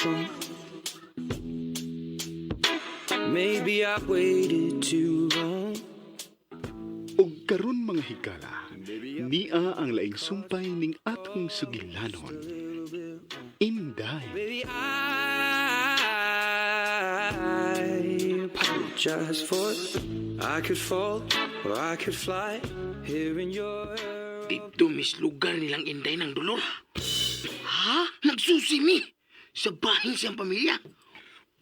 strong. Maybe I waited too long. Og karon, mga higala, nia ang laing sumpay ning atong sugilanon. Inday. Baby, I apologize for I could fall or I could fly here in your Dito mis lugar nilang Inday ng dolor. Ha? Nagsusimi sa bahin siyang pamilya.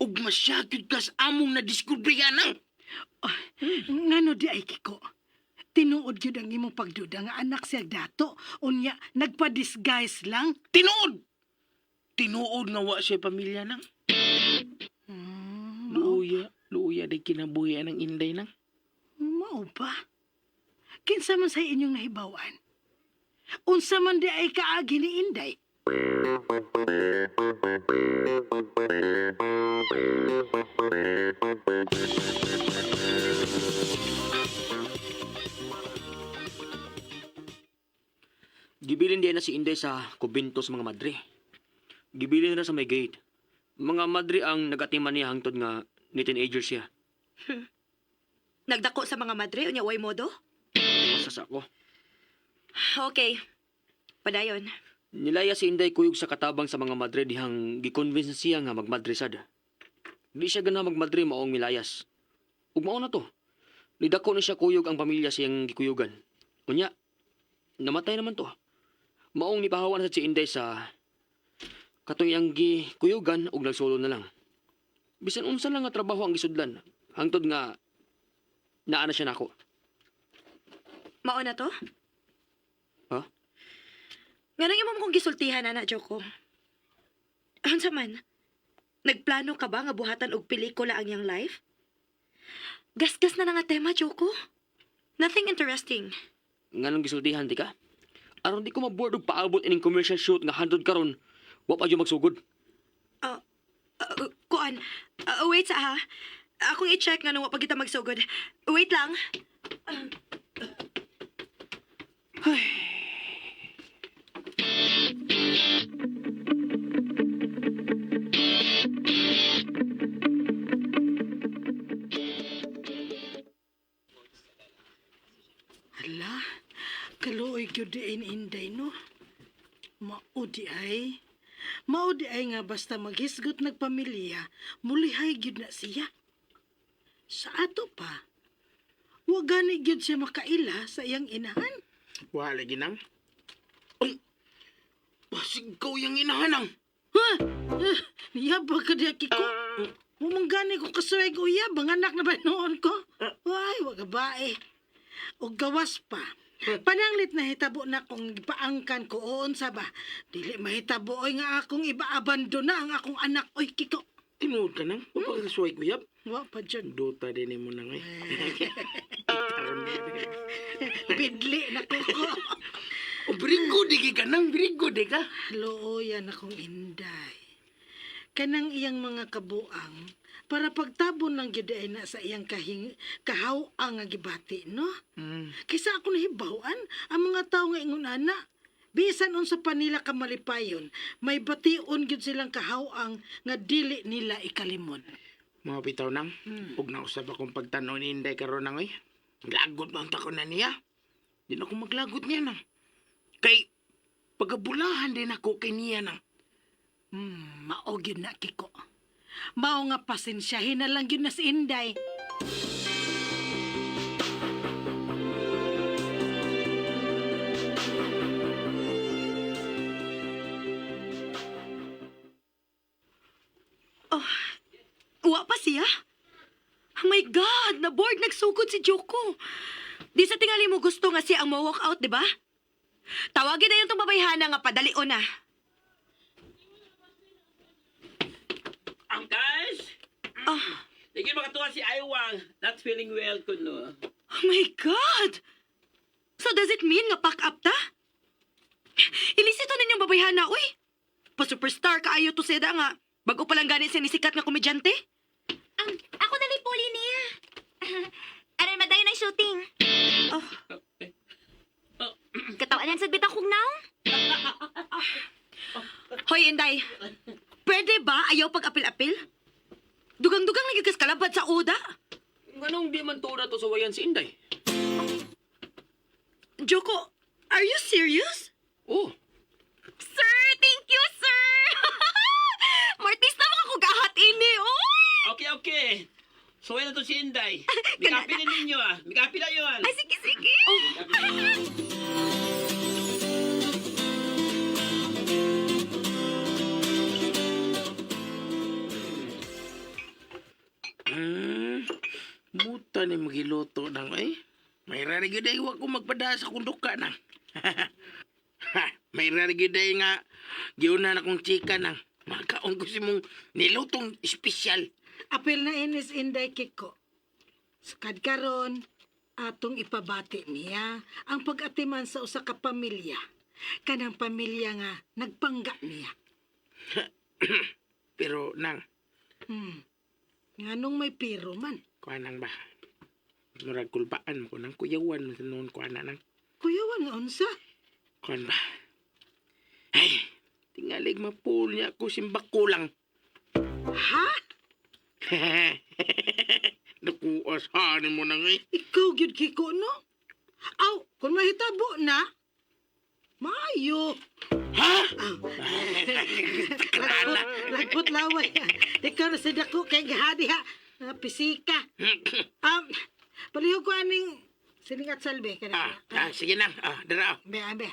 Ug masyagod ka sa among nadiskubrihan nang. Ngano di ay, Kiko? Tinuod gyud ang imong pagduda nga anak siya dato. Unya, nagpa-disguise lang. Tinuod! Tinuod nga wa siya pamilya nang. Luya, luya day kinabuhi ng Inday nang. Mao ba? Kinsa man sa inyong nahibawan? Unsa man di ay kaagi ni Inday? Gibilin diay na si Inday sa kubento sa mga madre. Gibilin na sa may gate. Mga madre ang nagatiman niya hangtod nga ni teenager siya. Nagdako sa mga madre, unya way modo? Basta sa ako. Okay. Padayon. Nilaya si Inday kuyog sa katabang sa mga madre dihang giconvince siya nga magmadre sad. Di siya gana magmadre maong milayas. Ug mao na to. Nidako na siya kuyog ang pamilya siyang gikuyugan. Unya, namatay naman to. Maong nipahawan sa si Inday sa katong iyang gikuyugan ug nagsulo na lang. Bisan unsa lang nga trabaho ang gisudlan, hangtod nga naa na siya nako. Mao na to? Ha? Nga nang imo mo kong gisultihan, ana, Joko. Unsa man? Nagplano ka ba nga buhatan og pelikula ang iyang life? Gasgas na na nga tema, Joko. Nothing interesting. Nganong gisultihan di ka? Aron di ko maboard og paabot ining commercial shoot nga handod karon, wa pa jud magsugod. Kuan, wait sa ha. Akong i-check nga nung wa pa kita magsugod. Wait lang. Hala, kaluoy gyud di ay ni Inday, no? Mao di ay. Mao di ay nga basta maghisgot nagpamilya, mulihay gyud na siya. Sa ato pa, wa gani gyud siya makaila sa iyang inahan. Wala ginang. Ay, basig ko yung inahanang. Ha? Ah, yaba ka diya, Kiko. Mumang gani ko kasuway ko uyab, ang anak na ba noon ko? Ay, wag bae. O gawas pa. Pananglit na hitabo na kung ipaangkan ko oon sa ba. Dili mahitabo oy nga akong ibaabando na ang akong anak oy, Kiko. Tinuod ka nang. Wa pa kasuway ko yab. Wa pa dyan. Duta din mo nang ay. Bidli na ko ko. Oh, very good di ka nang, very good di ka. Looyan akong Inday. Kanang iyang mga kabuang para pagtabon lang gyud ay na sa iyang kahing kahaw-ang nga gibati, no? Kaysa ako nahibaw-an ang mga tao nga ingon ana. Bisan unsa pa nila kamalipayon, may bation gyud silang kahaw-ang nga dili nila ikalimon. Mga bitaw nang, ug nausab akong pagtanaw ni Inday karon nang oy. Lagot man ta ko na niya. Di na ako maglagot niya nang. Kay pagabulahan din ako kay niya nang. Mao gyud na, Kiko. Mao nga pasensyahin na lang gyud na si Inday. Wa pa siya? Oh my God! Na-board nagsugod si Joko. Di sa tingali mo gusto nga siya ang mo-walk out, di ba? Tawagin na yung tong babayhana nga padalion na. Ang guys, Oh, Sige makatuwa si Aiwang. Not feeling well kuno. oh my God! So does it mean nga pack up ta? Ilisito ninyong babayhana, uy! Pa-superstar kaayo to seda nga. Bago pa lang gani siya nisikat nga komedyante. Ako na puli niya. Aron madayon ang shooting. Oh. Katawan sa bitaw kong naong. Hoy, Inday. Pwede ba Ayaw pag-apil-apil? Dugang-dugang lagi kas kalabad sa oda. Nganong di man tuod to sa wayan si Inday? Joko, are you serious? Oh, Sir, thank you, sir! Martista mo ako gahat ini, oy! Okay, okay. So, na to si Inday. Mikapilin ninyo ah. Mikapila yun. Ay, sige, sige! Muta ni magiluto nang eh. May rarigiday wa ko magpada sa kunduka nang. Ha, may rarigiday nga giuna na kong chika nang. Makaon ko si mong nilutong espesyal. Apil na inis Inday Kiko. Sukad karon atong ipabati niya ang pag-atiman sa usa ka pamilya. Kanang pamilya nga nagpangga niya. Pero nang, Nganong may piro man. kuha nang ba? Murag kulbaan mo ko nang kuyawan mo sa noon kuha na nang. Kuyawan nga unsa? Kuha ba? Ay, tingalig mapul niya ako simbako lang. Ha? Naku, asahan mo nang eh. Ikaw gyud Kiko no? Aw, kung mahitabo na, maayo. Ha? Lagpot, lagpot laway. Ikaw na sa dako kay gahadi ha. Ah, Pisika. Palihog ko aning siningat salbe. Kana. Ah, sige nang. Ah, dara. Be, be.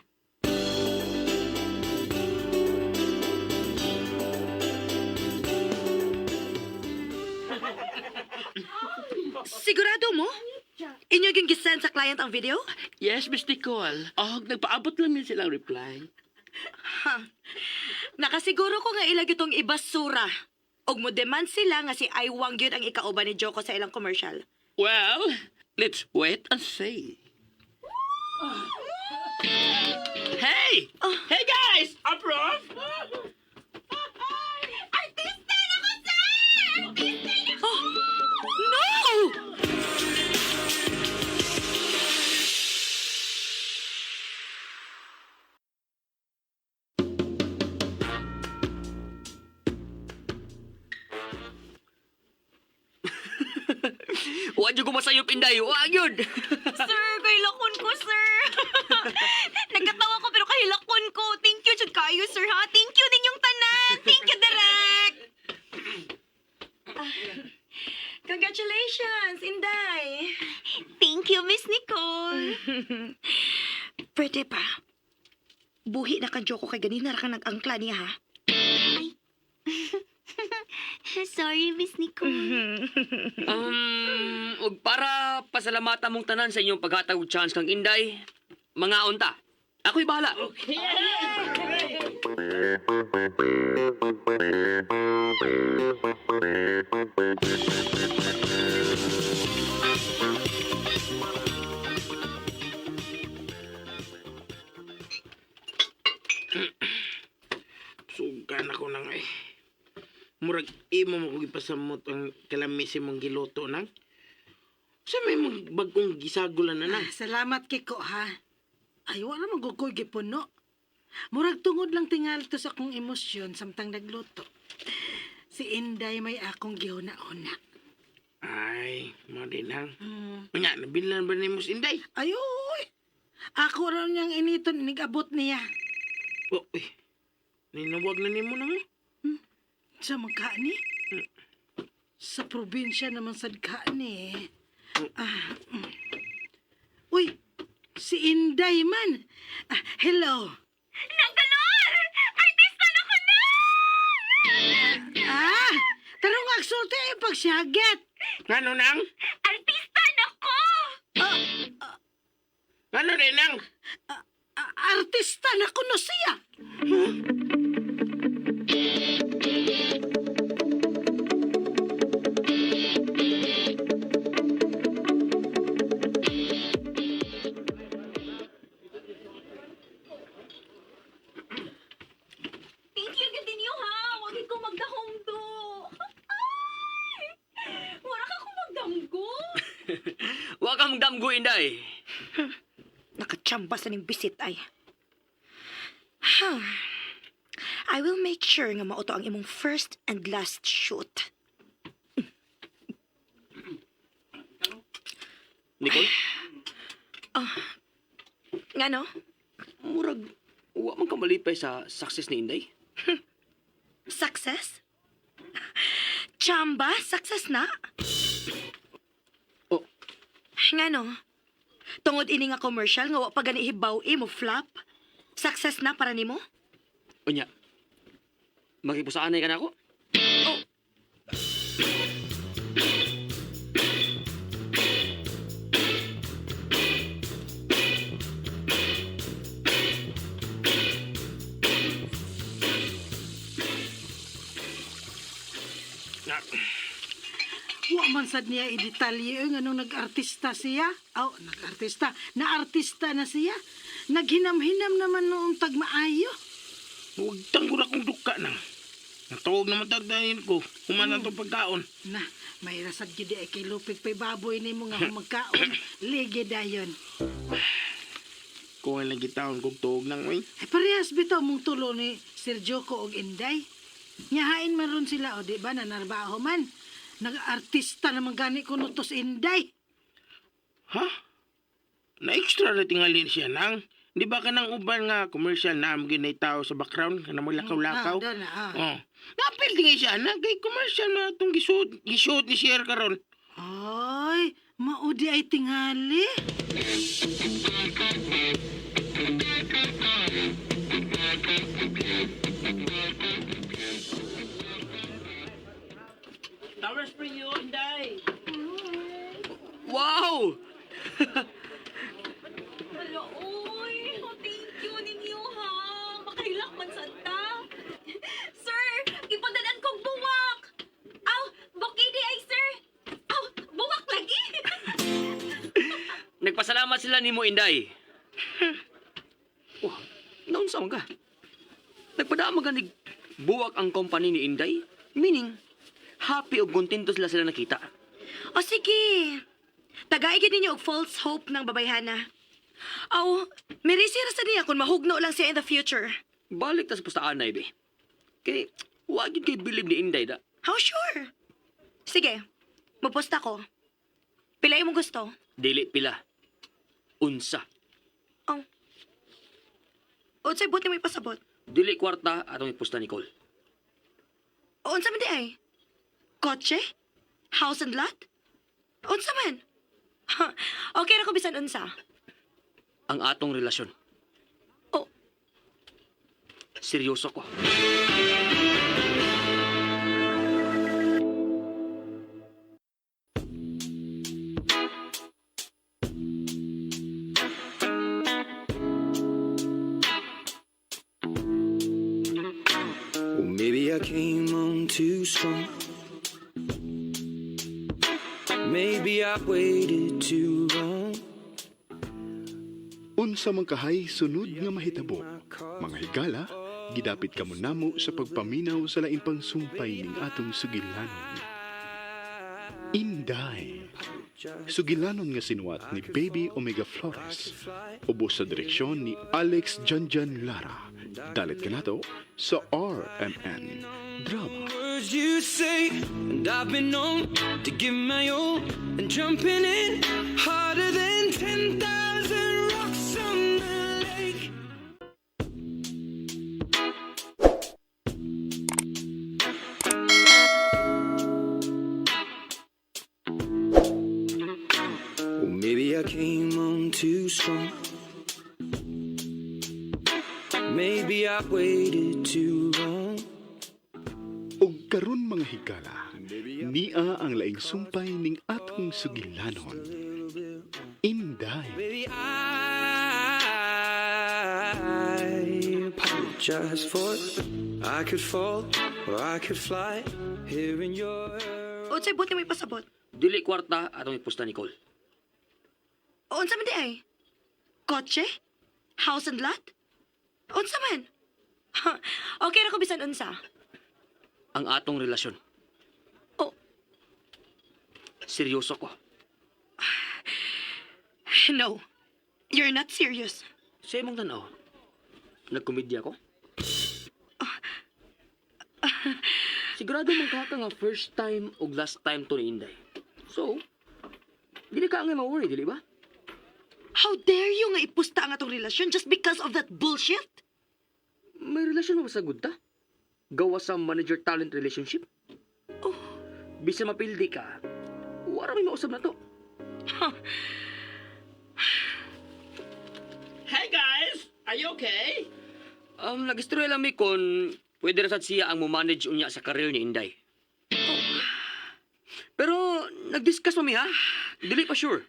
Sigurado mo? Inyo yung gisend sa client ang video? Yes, Miss Nicole. Oh, nagpaabot lang min silang reply. Ha. Nakasiguro ko nga ilag itong ibasura. Og mo demand sila nga si Aiwang yun ang ikauban ni Joko sa ilang commercial. Well, let's wait and see. Hey! Hey guys! Approve! Artista na ko, sir! Artista na ko! Oh, no! wa jud ko masayop Inday, wa gyud. Sir, kahilakon ko, sir! Nagkatawa ko pero kahilakon ko. Thank you, jud kayo, sir, ha? Thank you ninyong tanan! Thank you, Direk! Congratulations, Inday! Thank you, Miss Nicole! Pwede pa. Buhi na kang Joko kay ganina ra kang nag-angkla niya, ha? Sorry, Miss Nicole. Ug para pasalamatan mong tanan sa inyong paghatag og chance kang Inday, mga unta. Ako'y bahala. Sugan ako nang eh. Murag imo mo kong ipasamot ang kalamis imong giluto nang. Sa may mong bagong gisagulan na nang. Ah, salamat Kiko ha. Ay, wala man gud ko'y gipuno. Murag tungod lang tingal to sa akong emosyon samtang nagluto. Si Inday may akong gihuna-huna. Ay, mo din nang. Hmm. Unya, nabilan ba nimo si Inday? Ay, uy! Ako raw niyang initon, inigabot niya. Oh, eh. Ninawag na nimo nang eh. Sa magkaani? Sa probinsya naman sad kaani. Ah, mm. Uy, si Inday man. Ah, hello. Nanggalor! Artista na ko na! Ah, tarong agsulti ay pagsihaget. Ngano nang? Artista na ko! Ngano din nang? Ah, artista na kuno siya. Thank you, gud ninyo, ha? Wag ko magdahom do. Ay! Wala ka ko magdamgo. Wa ka magdamgo Inday. Nakachamba sa ning bisit ay. Ha. I will make sure nga mao to ang imong first and last shoot. Nicole, Ngano? murag wa man ka malipay sa success ni Inday. Success? Chamba, success na? Oh. Ngano? Tungod ini nga commercial nga wa pa gani hibaw mo flop. Success na para nimo? Unya. Makipusaanay ka na ako? Oh. Na, Wa man sad niya i-detalye oy nganong nag-artista siya. Aw, nag-artista. Na-artista na siya. Naghinam-hinam naman noong tagmaayo. Huwag tanggol akong duka nang. Natuog naman tagdahin ko. Human na itong pagkaon. Na, may rasad gyud ay kay lupig pay baboy nimo nga humagkaon. Lige dayon. Kung lang gitaon kong tuog nang oy. Ay parehas bitaw mong tulo ni Sir Joko og Inday. Nyahain man ron sila o di ba nanarbaho man. Nag-artista naman gani kuno to si Inday. Ha? Na-extra na tingalin siya nang. Di ba ka nang uban nga commercial na am ginay tao sa background kana mo lakaw-lakaw? Ah, doon na, ah. Oh. Napil tingi siya na kay commercial na itong gisuot ni Sir karon. Ay, maudi ay tingali. Towers for you, Inday. Wow! Hala, oy. Oh, thank you ninyo, ha. Makahilak man sa ta. Sir, ipadalan kong buwak. Aw, bukidi ay, sir. Aw, buwak lagi. Nagpasalamat sila nimo Inday. Oh, naunsa man ka? Nagpadama ganig buwak ang company ni Inday. Meaning, happy ug kontento sila sila nakita. O sige. Tagay gid ninyo og false hope ng babayhana. Aw, mirisi ra sa niya kung mahugno lang siya in the future. Balik ta sa pustaanay be. Kay wa gyud kay bilib ni Inday da. How sure? Sige, maposta ko. Pila imong gusto? Dili pila. Unsa. Oh. Unsay buot nimo ipasabot? Dili kwarta atong ipusta Nicole. O unsa man di ay? Kotse? House and lot? Unsa man? Okay ra ko bisan unsa. Ang atong relasyon. Oh. Seryoso ko. Well, maybe I came on too strong. Maybe I waited too long. Unsa man kahay sunod nga mahitabo. Mga higala, gidapit kamo namo sa pagpaminaw sa lain pang sumpay ning atong sugilanon. Inday. Sugilanon nga sinuwat ni Baby Omega Flores. Ubos sa direksyon ni Alex Janjan Lara. Dalit kanato sa RMN Drama. Words you say, and I've been known to give my all and jumping in harder than 10,000 rocks on the lake. Well, maybe I came on too strong. Maybe I waited too long. Og karon mga higala, nia ang laing sumpay ning atong sugilanon. Inday. Baby, I apologize for it. I could fall or I could fly here in your Unsay buot nimo ipasabot? Dili kwarta atong ipusta Nicole. O unsa man di ay? Kotse? House and lot? Unsa man? Okay ra ko bisan unsa. Ang atong relasyon. Oh. Seryoso ko. No. You're not serious. Sa imong tanaw, nagkomedya ko? Sigurado man ka nga first time og last time to ni Inday. So, dili ka nga ma-worry, dili ba? How dare you nga ipusta ang atong relasyon just because of that bullshit? May relasyon mo ba sa good ta? Gawa sa manager-talent relationship? Oh. Bisa mapildi ka, wala may mausap na to. Hey guys, are you okay? Nag-istorya lang mi kung pwede ra sad siya ang mo-manage unya sa career ni Inday. Pero nag-discuss pa mi ha. Dili pa sure.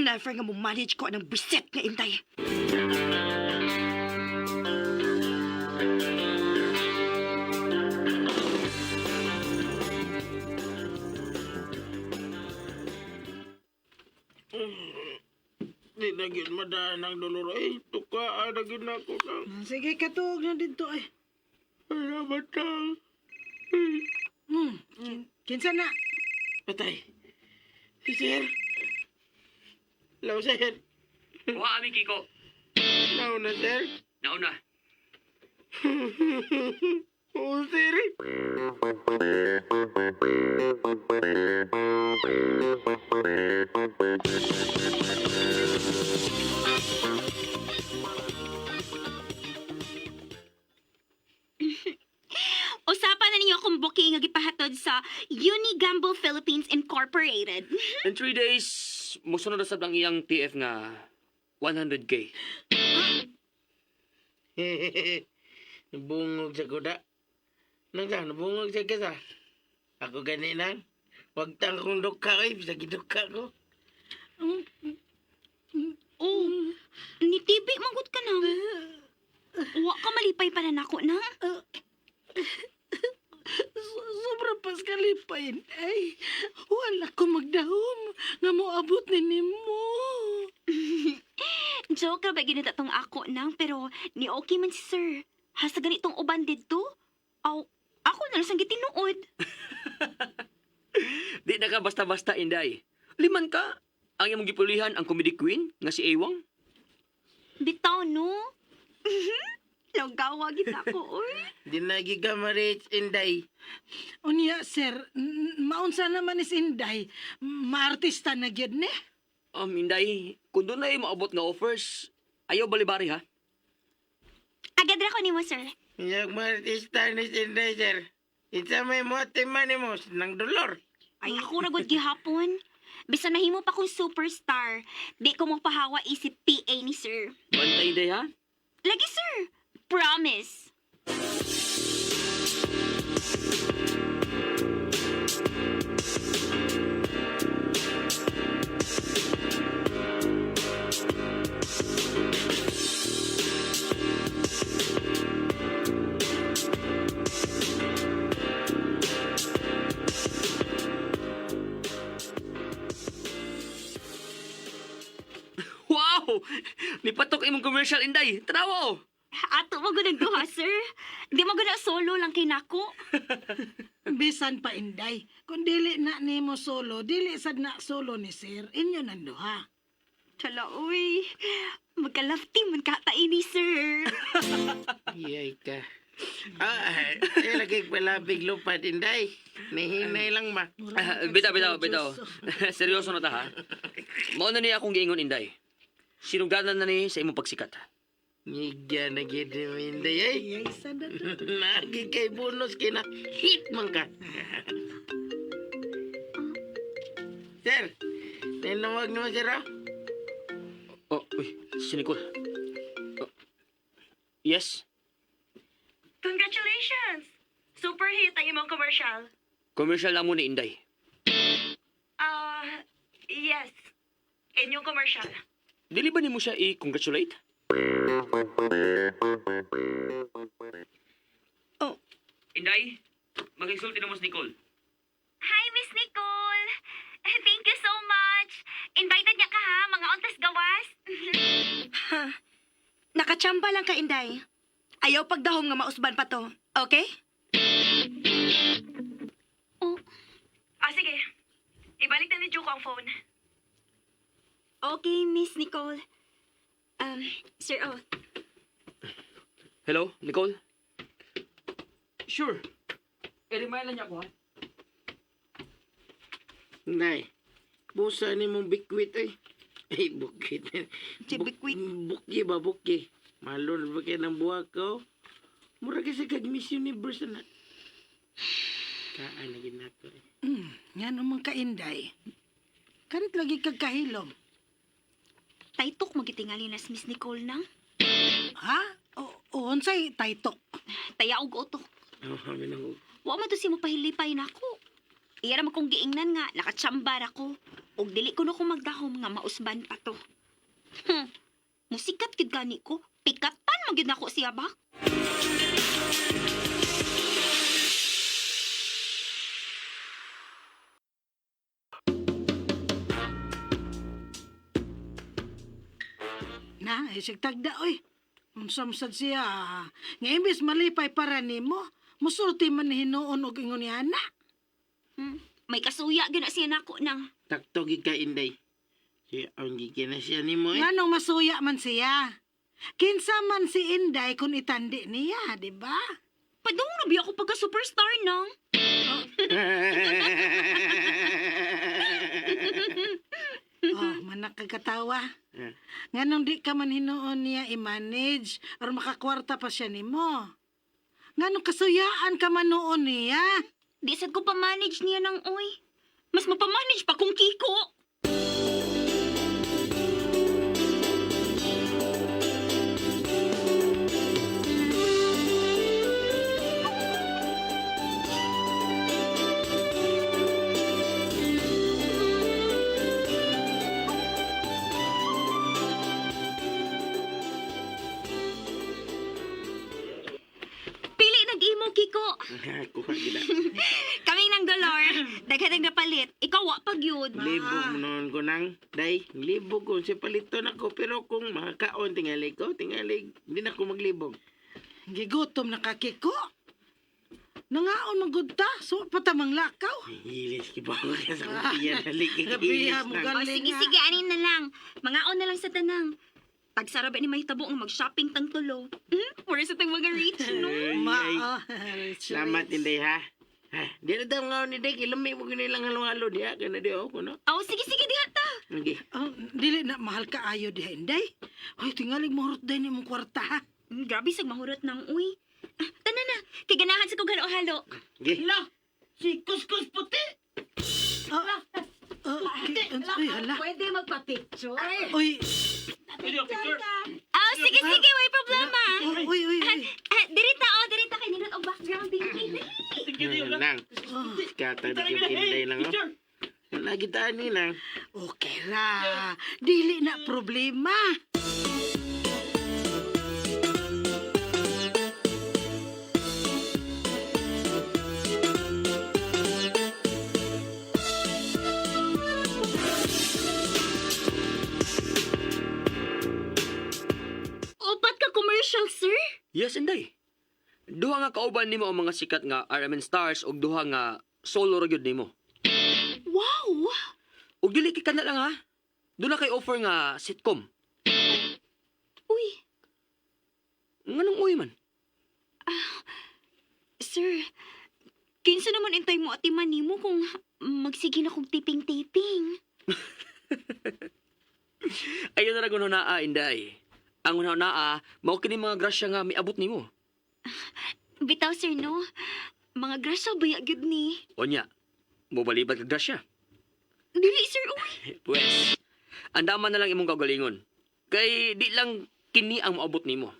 Never nga mo manage ko ang bisit nga Inday. Di na gyud madaan ang dolor ay. Tuka na gyud na ako nang. Sige, katuog na dito ay. Salamat nang. Kinsa na? Patay. Si sir. Hello, sir. Wa ami Kiko. Nauna, sir. Nauna. Oo, sir. Usapan na ninyo akong booking nga gipahatod sa Unigamble Philippines Incorporated. In 3 days, musunod na sad ang iyang TF nga 100K. Nabungog sa kuda. Nang sa, nabungog sa kasa. Ako gani nang. Wag tang kong duka ko, bisa giduka ko. Oh, ni TV manggut ka na. Wa ka malipay para nako na. Sobra pas kalipay. Ay, wala ko magdahom nga moabot ni nimo. Joke ra ba ginita tong ako nang pero ni okay man si sir. Hasta ganitong uban didto. Aw, ako na lang sang gitinuod. Di na ka basta-basta, Inday. Liman ka. Ang imong gipulihan ang comedy queen nga si Ewang. Bitaw no. Lagawa gid ako oy. Di na giga ma-reach Inday. Unya, sir, maunsa naman is Inday. Maartista na gyud ni. Inday, kung doon na maabot nga offers, ayaw balibari ha. Agad ra ko nimo sir. Iyag ma-artista ni si Inday, sir. Isa may mote man mo, nang dolor. Ay ako ra gud gihapon. Bisan mahimo pa kong superstar, di ko magpahawa isip PA ni sir. Bantay, Inday ha. Lagi sir. Promise. Wow! Nipatok imong commercial, Inday. Tanawa oh! Ato mo gud ang duha, sir. Di mo gud na solo lang kay nako. Bisan pa Inday. Kung dili na nimo solo, dili sad na solo ni sir. Inyo nang duha. Chala, uy. Magka-love team man ka ta ini, sir. Iyay ka. Ah, eh, lagi palabig lupad, Inday. Nihinay lang ba? Ah, bitaw, bitaw, bitaw. Seryoso na ta ha. Mao na niya akong giingon, Inday. Sinuganan na ni sa imong pagsikat. Ngigya na gid ni Inday, ay. Iyay sad na to. Nagi kay bonus kina. Hit man ka. Sir, tinawag naman sir ah. Oh, uy, si Nicole. Oh. Yes, Congratulations! Super hit ang imong commercial. commercial lang mo ni Inday. Ah, yes. Inyong commercial. Dili ba nimo siya i-congratulate? Oh. Inday, mag-insulti na mo si Nicole. Hi, Miss Nicole. Thank you so much. Invited niya ka ha, mga ontas gawas. Nakachamba lang ka, Inday. Ayaw pagdahom nga mausban pa to. Okay? Oh, Ah, sige. Ibalik na ni Juko ang phone. okay, Miss Nicole. Sir, oh, Hello, Nicole? Sure. I-remind lang niya ako, ha? Inday, busa ni mong bikwit eh. Ay, bukit. Si bikwit. Bukye ba, bukye? Malon ba kayo ng buwak ko? Mura kasi kag Miss Universe na. Kaan na ginako eh. Nga naman ka, Inday. Karit lagi kag kahilom. Taytok magitingali na si Miss Nicole nang. Ha? O, unsay taytok. Taya og utok. Oh, kami nang Wa man to siya mapahilipay nako. Iya ra man kong giingnan nga nakatsambar ako. Og dili ko no ko magdahom nga mausban pa to. Musikat gid gani ko. Pikatan man gyud nako siya ba? Na, isig tagda, oy. Unsa man sad siya. Nga imbes malipay para nimo, musulti man ni hinuon og ingon ni ana. May kasuya gyud na siya nako nang. Takto gid ka, Inday. Si ang gikin na siya nimo eh. Nganong masuya man siya. Kinsa man si Inday kung itandi niya, di ba? Padung na biya ako pagka superstar nang. Oh, manak kagkatawa. Eh. Nganong di ka man hinuon niya i-manage aron makakwarta pa siya nimo. Nganong kasuyaan ka man noon niya. Di sad ko pa-manage niya nang oy. Mas mapamanage pa kung Kiko. Pili nag-imo, Kiko. Kuha gid. Kami ng dolor. Daghan ang napalit. Ikaw wa pag yun. Libog mo noon ko nang, day, libog ko sa paliton ako, pero kung makakaon, tingali ko, tingali, hindi na ako maglibog. Gigutom na ka, Kiko. Nangaon man gud ta, so patamang lakaw. Hilis ki ba ako ka sa kumpiyan, halik, Grabe, hilis mo na. O galing, sige, ah. sige, anin na lang. Mangaon na lang sa tanang. Tagsara ba ni mahitabo ang mag-shopping tang tulo? Puro sa tang mga rich, no? Ay, Ma, ay. oh, rich, Salamat, rich. Inday, ha? Ha, di na daw nga ni Day, kilami mo ginilang halo-halo, diha, ka na di, oh, kuno. Oh, sige, sige, diha ta. Okay. Oh, dili na mahal ka ayo diha, Inday. Hoy, tingalig mahurot day ni mong kwarta ha. Grabe, sag mahurot ng uy. Ah, tanan na, kay ganahan sa kong halo-halo. Okay. Hala, si Kuskus Puti. Oh, oh, uy, hala. Pwede magpa-picture. Uy, Video picture. Oh, sige, sige, way problema. uy, uy, uy. Ah, ah, dirita, oh, dirita kay nindot og background, baby. Thank you, Dio. Nang, Oh, kata di yung Inday lang, oh. Picture. Lagi taan ni lang. okay ra. Dili na problema. Upat ka commercial, sir. Yes, Inday. Duha nga kauban nimo ang mga sikat nga RMN stars ug duha nga solo ra gyud nimo. Wow! Ug dili kay kana lang ha. Doon na kay offer nga sitcom. Uy, Nganong uy man? sir, kinsa naman intay mo atiman nimo kung magsige na kong tiping-tiping. Ayun na ra gud naa, Inday. Ang una naa, mao kini mga grasya nga miabot nimo. Bitaw, sir, no? Mga grasya baya gyud ni. Onya, mobalibad ka grasya. Dili, sir, uy. Pwes, andaman na lang imong kaugalingon. Kay di lang kini ang moabot nimo.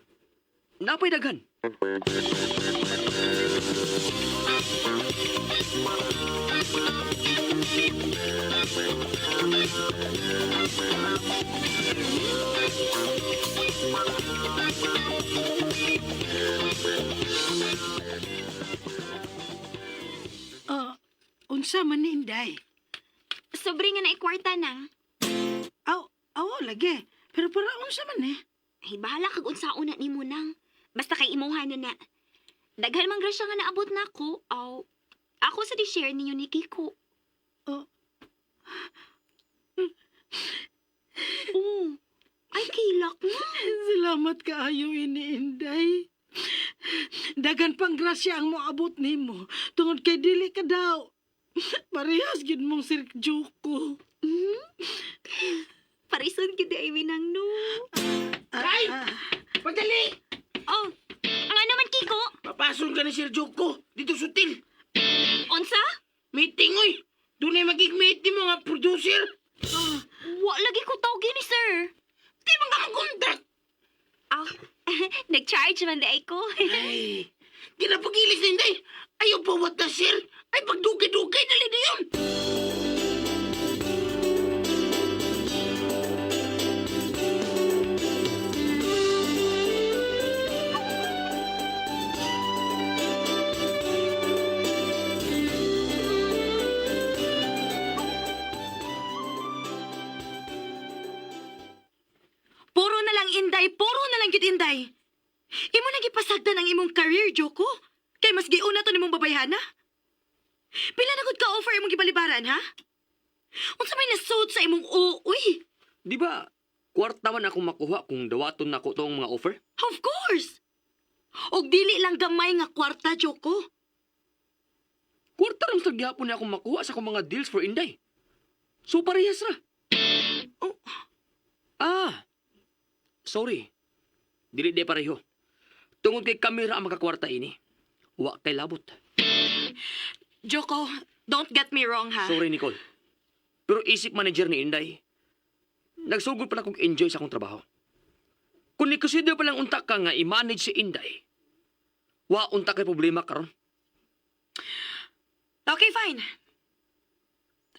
Napay daghan. Oh, unsa man ni Inday? Sobre nga na ikwarta nang. Aw, aw, lagi. Pero para unsa man eh? Ay, bahala kag unsaon na nimo nang. Basta kay imuha na na. Daghan man grasya nga naabot nako, aw. Ako sa di-share ninyo ni Kiko. Oh. Oh. Ay, kilak mo. Salamat kaayo ini Inday. Daghan pang grasya ang moabot nimo tungod kay dili ka daw. Parehas gid mong Sir Joko. Parison gid ay minang no. Ay! Pagdali! Oh, ang ano man, Kiko? Papason ka ni Sir Joko dito sa hotel. Unsa? Meeting, oy! Doon ay magiging meeting mga producer. Wa lagi ko tawgin ni sir. Di man ka mag-contract. Ah, nag-charge man di ay ko. Ay, ginapagilis na hindi. Ayaw pa what na, sir. Ay, pagdugay-dugay, dali na yun. Puro na lang Inday, puro na lang gyud Inday. Imo nang gipasagdan ang imong career, Joko. Kay mas giuna to nimong babayhana. Pila na gud ka offer imong gibalibaran, ha? Unsa may nasuot sa imong uy? Di ba, kwarta man akong makuha kung dawaton nako tong mga offer? Of course. Og dili lang gamay nga kwarta, Joko. Kwarta ra man gihapon na akong makuha sa akong mga deals for Inday. So parehas ra. Oh. Ah. Sorry. Dili di pareho. Tungod kay kamera ang makakwarta ini. Wa kay labot. Joko, don't get me wrong, ha? Sorry Nicole. Pero isip manager ni Inday, nagsugod pala kong enjoy sa akong trabaho. Kung ni-consider pa lang unta ka nga i-manage si Inday, wa unta kay problema karon. Okay, fine.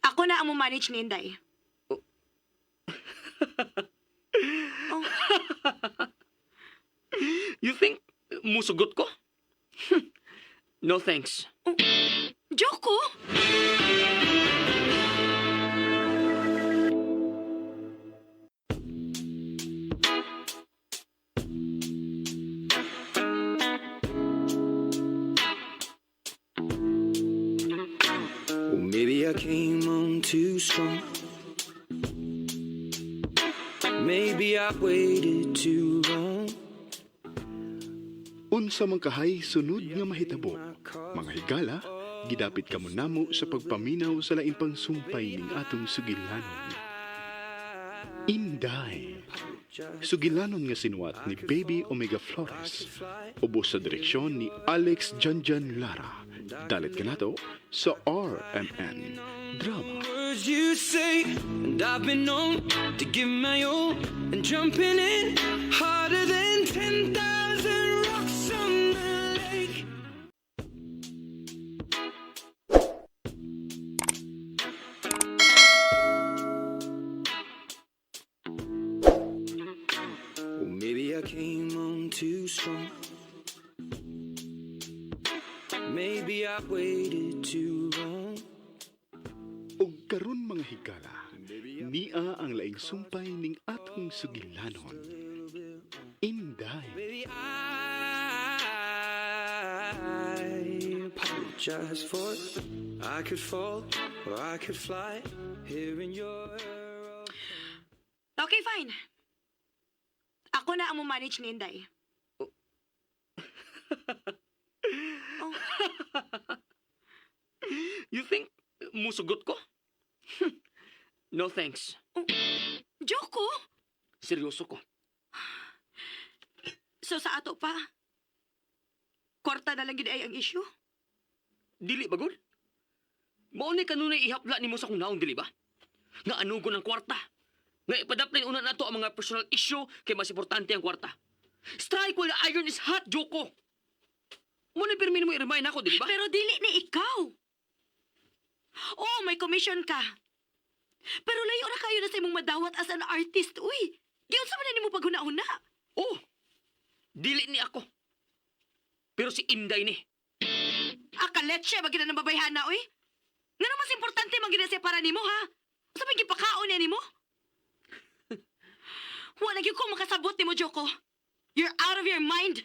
Ako na ang mo-manage ni Inday. Oh. Oh. You think musugot ko? No thanks. Joko? Well, maybe I came on too strong. Maybe I waited too long. Unsa man kahay sunod nga mahitabo. Mga higala, gidapit kamo namo sa pagpaminaw sa laing pangsumpay ning atong sugilanon. Inday. Sugilanon nga sinuwat ni Baby Omega Flores. Ubos sa direksyon ni Alex Janjan Lara. Dalit kanato sa RMN Drama. Words you say, and I've been known to give my all, and jumping in harder than 10,000 rocks on the lake. Well, maybe I came on too strong. Maybe I waited too long. Og karon mga higala, nia ang laing sumpay ning atong sugilanon. Inday. Baby, I apologize for it. I could fall or I could fly here in your. Okay, fine. Ako na ang mo-manage ni Inday. Oh. You think musugot ko? No thanks. Joko? Seryoso ko. So sa ato pa, kwarta na lang gid ay ang issue? Dili ba gud? Mao ni kanunay ihapla nimo sa akong naong dili ba? Nga anugo ng kwarta. Nga ipadaplin una nato ang mga personal issue kay mas importante ang kwarta. Strike while the iron is hot, Joko. Mo ni pirmi mo i-remind ako, dili ba? Pero dili ni ikaw. Oo, may commission ka. Pero layo ra kayo na sa imong madawat as an artist, uy. Giunsa man na nimo paghuna-huna. Oh, dili ni ako. Pero si Inday ni. Akalet siya bagina ng babayhana, uy. Ngano mas importante man gina siya para nimo, ha? Sa may gipakaon niya nimo? Wala gyud ko makasabot nimo, Joko. You're out of your mind.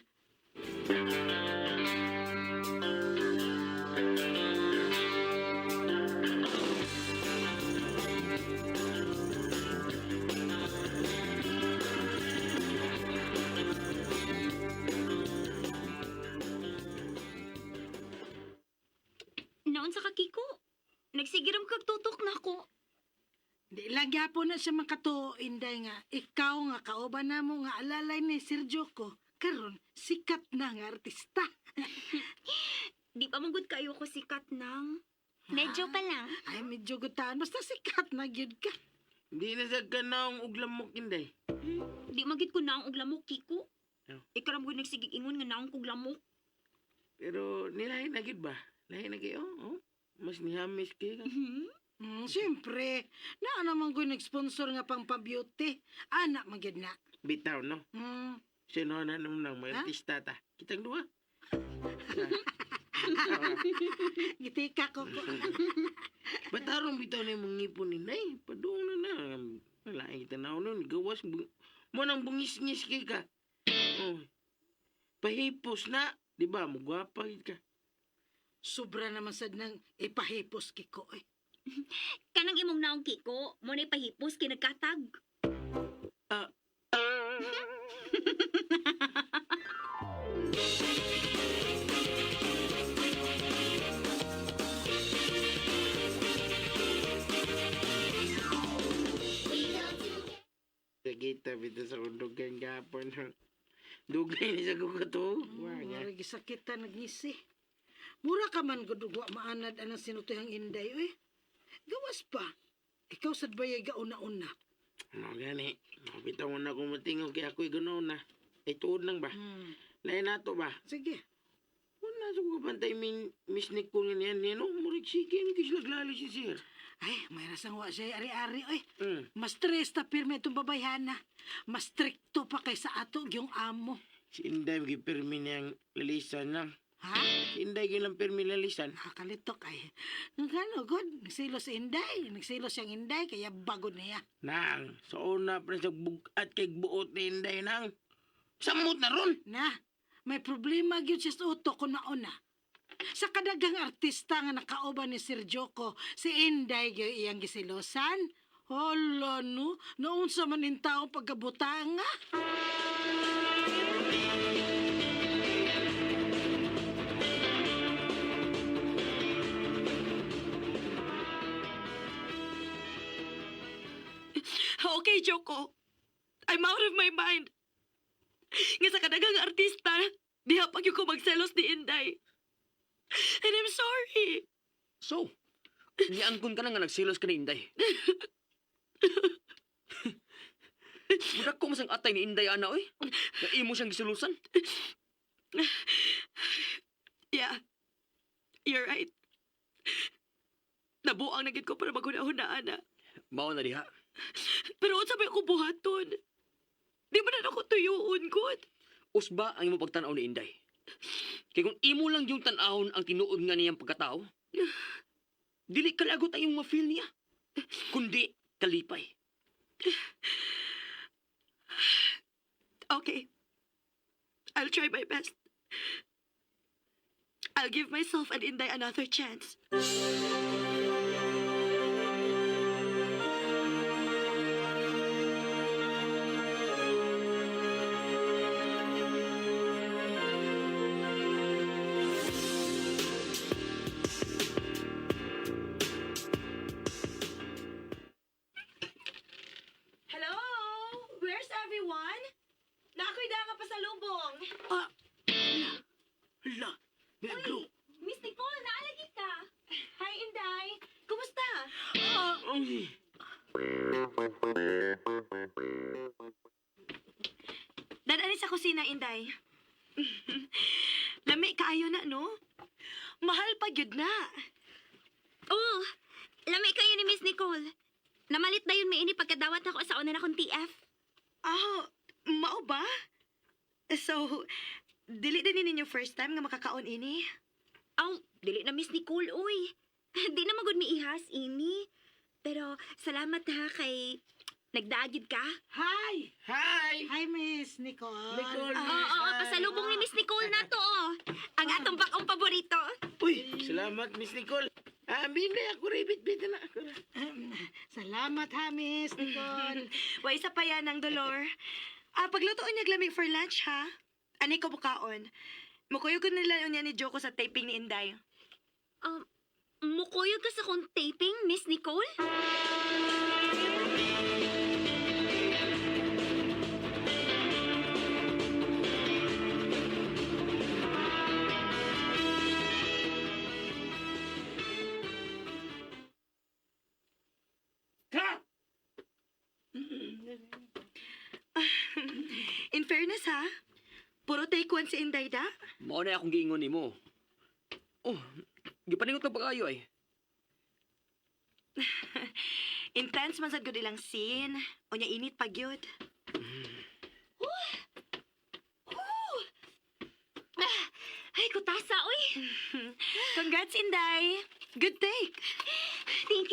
Hiram kag tutok na ako. Di lang gyapon na siya makatuo, Inday, nga ikaw nga kauban namo nga alalay ni Sir Joko. Karon sikat na nga artista. Di pa man gud kayo ko sikat nang. Medyo pa lang. Ay, medyo gutaan. Basta sikat na gyud ka. Di na sa kanaong uglamok, Inday. Di magid ko naong og lamok, Kiko. Aw. Ikaw ra gud nagsigig ingon nga naong kog lamok. Pero nilahi na gid ba? Lahi na kayo, oh. Mas nihamis kayo ka. Siyempre, naa naman ko'y nag-sponsor nga pang pa-beauty. Anak man gyud na. Bitaw, no? Sino na naman nang may Ha? artista ta? Kitang duha. Gitika ko ko. Ba't arong bitaw na yung mga ngipon ni Nay? Padung na na. Wala kita na nun. Gawas. Mo nang bungis-ngis kay ka. Oh. Pahipos na. Di ba? Mugwapa gid ka. Sobra naman sad nang ipahipos kiko eh. Kanang imong naong Kiko, mo na pahipos kay nagkatag. Ah. Kita bitaw sa undugan gapon. Dugay ni sa kukato. Wa nga. Mura gisakitan nagngisi. Mura ka man gud ug wa maanad anang sinutihang Inday oy. Gawas pa. Ikaw sad bayay gauna-una. Ano gani? Bitaw mo na kung matingog kay ako'y ganoon na. Ay tuod lang ba? Lain na to ba? Sige. Wala sa ko pantay min Miss Nicole nga niyan niyan. No, murag sige ni kislag lalo si sir. Ay, may rasang wa siya ari-ari oy. Mm. Mas stress ta pirmi itong babayhana. Mas strikto pa kaysa ato yung amo. Si Inday gipirmi niyang lalisan lang. Ha? Si Inday gilang pirmi lalisan. Nakakalitok ay. Ngano god, nagsilo si Inday, nagsilo siyang Inday kaya bago niya. Nang, sa una pa sa bugat kay buot ni Inday nang. Samot na ron. Na, may problema gyud siya sa utok kung mauna. Sa kadagang artista nga nakauban ni Sir Joko, si Inday gyud iyang gisilosan. Hala no, naunsa man in tao pagkabutanga. Okay, Joko. I'm out of my mind. Nga sa kadagang artista, diha pag ko magselos ni Inday. And I'm sorry. So, niangkon ka na nga nagselos ka ni Inday. Mudak ko masang atay ni Inday ana oy. Nga imo siyang gisulusan. Yeah. You're right. Nabuang na gid ko para maghuna-huna, ana. Mao na diha. Pero unsa may ako buhaton? Di man na ako tuyuon, god. Usba ang imong pagtan-aw ni Inday. Kay kung imo lang yung tan-awon ang tinuod nga niyang pagkatao, dili kalagot ang imong ma-feel niya. Kundi kalipay. Okay. I'll try my best. I'll give myself and Inday another chance. Hello? Where's everyone? Naako'y danga pa sa lubong. Ah! Hala, negro. Miss Nicole, naalagi ka. Hi, Inday. Kumusta? Ay. Dadani sa kusina, Inday. Lami kaayo na, no? Mahal pa gyud na. Oh, lami kayo ni Miss Nicole. Namalit na yun may ini pagkadawat ako sa una na kong TF. Ah, mao ba? So, dili din ninyo first time nga makakaon ini? Aw, dili na Miss Nicole, uy. Di na magud miihas, ini. Pero salamat ha kay nagdaagid ka. Hi! Hi! Hi, Miss Nicole. Nicole. Oo, oo, pasalubong ni Miss Nicole na to, oh. Ang atong bakong paborito. Uy, salamat Miss Nicole. Ah, binday ako rin, bit na ako. ra. Salamat ha, Miss Nicole. Wa isa pa yan ang dolor. Ah, paglutoon niya glami for lunch, ha? Ani ko bukaon. Mukuyog ko nila unya ni Joko sa taping ni Inday. Mukuyog ka sa kong taping, Miss Nicole? Cut! In fairness ha, puro take one si Inday da. Mao na akong giingon nimo. Oh, gipaningot ka pag-ayo ay. Intense man sad gud ilang scene. Unya init pag yun. Ay, kutasa, oy. Congrats, Inday. Good take. Thank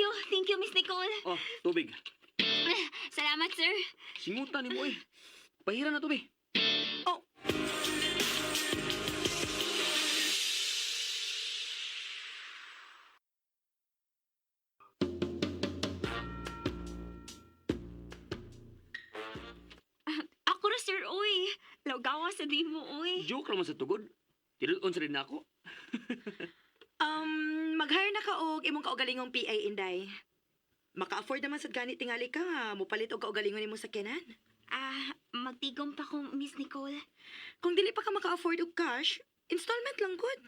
you, Miss Nicole. Oh, tubig. Salamat, sir. Singutan nimo eh. Pahira na tubig. Oh. Ako ra, sir, oy. Lawgawa sa di mo, oy. Joke raman sa tugod. Tinulon sa rin ako. Mag-hire na ka og imong kaugalingong PA, Inday. Maka-afford naman sad gani tingali ka nga mopalit og kaugalingon nimo sa kenan. Ah, magtigom pa ko, Miss Nicole. Kung dili pa ka maka-afford og cash, installment lang gud.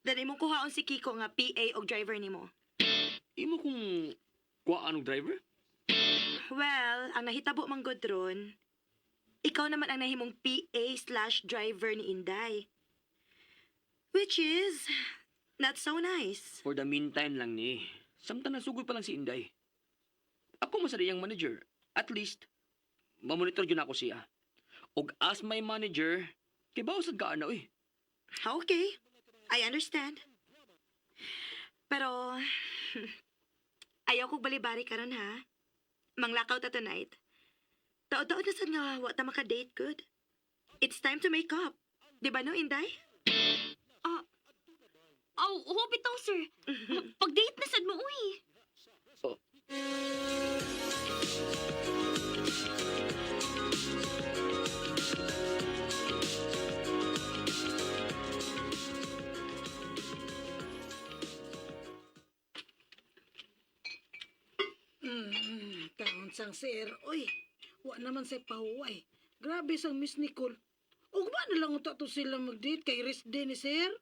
Dali mo kuhaon si Kiko nga PA og driver nimo. Imo kung kuhaan og driver? Well, ang nahitabo man gud ron, ikaw naman ang nahimong PA/driver ni Inday. Which is not so nice. For the meantime lang ni. Samtang nasugod pa lang si Inday. Ako man sa iyang manager. At least, mamonitor yun ako siya. Og as my manager, kay sad ka ana oy. Okay, I understand. Pero, ayaw kong balibari karon ha. Manglakaw ta tonight. Taod-taod na sad nga wa ta maka-date good. It's time to make up. Di ba no, Inday? Oh, oh, bitaw, sir. Pag-date na sad mo, uy. Oh. Taon sang sir, oy. Wa naman say pahuway. Grabe sang Miss Nicole. Ugma na lang unta to sila mag-date kay rest day ni sir.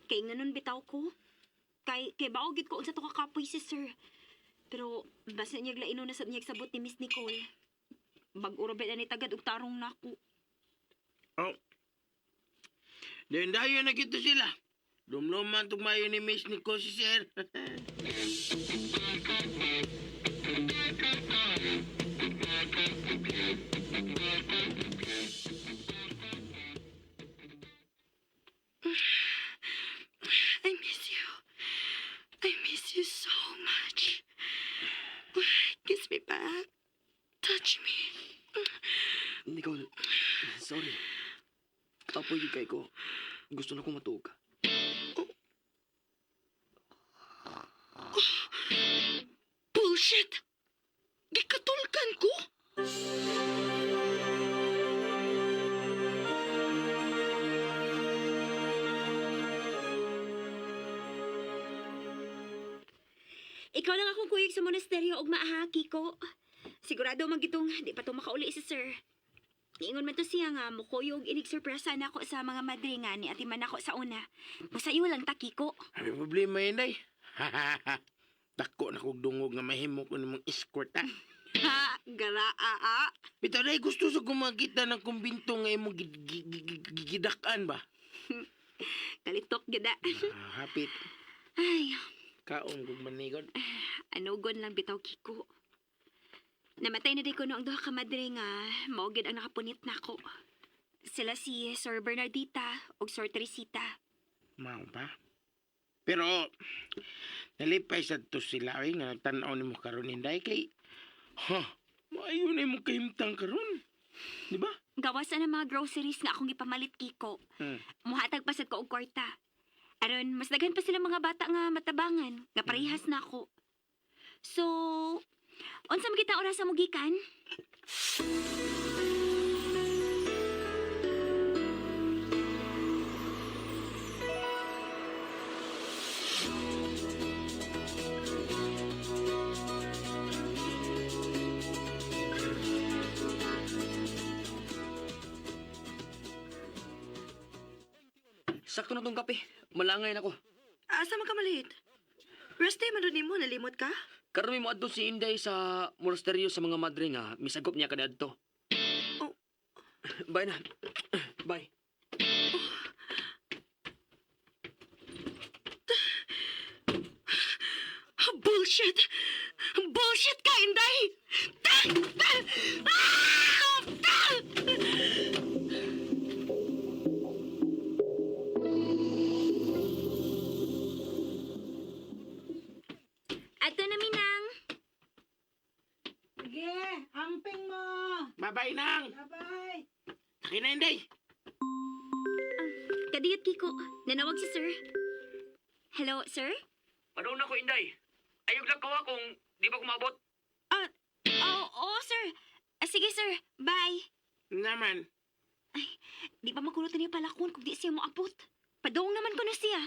Kay nganon bitaw ko. Kay bao gid ko unsa to kakapoy si sir. Pero basta niya laino na sad niya sabot ni Miss Nicole. Bag-uro ba na ni tagad og tarong nako. Oh. Dayon dayon na gito sila. Lumluman tugmayo ni Miss Nicole si sir. I miss you. I miss you so much. Kiss me back. Touch me. Nicole, sorry. Kapoy gyud kay ko. Gusto na kong matuog. Bullshit! Gikatulkan ko? Ikaw lang akong kuyog sa monasteryo og maaha, Kiko. Sigurado man gitong di pa to makauli si sir. Niingon man to siya nga mukuyog inig sorpresa na ako sa mga madre nga ni ati man ako sa una. Musayo lang ta, Kiko. May problema yun, day. Dako na kog dungog nga mahimo ko nimong escort, ha? Ha, garaa a. Bitaw, day, gusto sa gumakita ng kumbinto nga imong gidak-an ba? Kalitok gida. Ah, hapit. Ay, Kaon kog manigod. anugon lang bitaw Kiko. Namatay na di ko no ang duha ka madre nga mao gyud ang nakapunit nako. Sila si Sir Bernardita ug Sir Teresita. Mao pa. Pero, nalipay sa to sila, eh, nga nagtanaw nimo karon inday kay, ha, maayo na imong kahimtang karon. Di ba? Gawas na ng mga groceries nga akong gipamalit Kiko. Muhatag pa sad ko og kwarta. Aron mas daghan pa sila mga bata nga matabangan, nga parehas na ako. So, unsa man kita oras sa mugikan? Sakto na tong kape. Malangay na ko. Asa man ka malate? Rest day man ron nimo, nalimot ka? Karon may moadto si Inday sa monasteryo sa mga madre nga misagop niya kaniadto. Oh. Bye na. Bye. Bullshit! Bullshit ka, Inday! Ah! Ah! Ato na, Minang. Sige, amping mo. Bye-bye, nang. Bye-bye. Akin na, Inday. Kadiyot, Kiko. Nanawag si sir. Hello, sir? Padung na ko, Inday. Ayog lang kawa kung di pa kumabot. Ah, oo, oh, sir. Ah, sige, sir. Bye. Naman. Di pa makulot niya palakon kung di siya moabot. Padung naman ko na siya.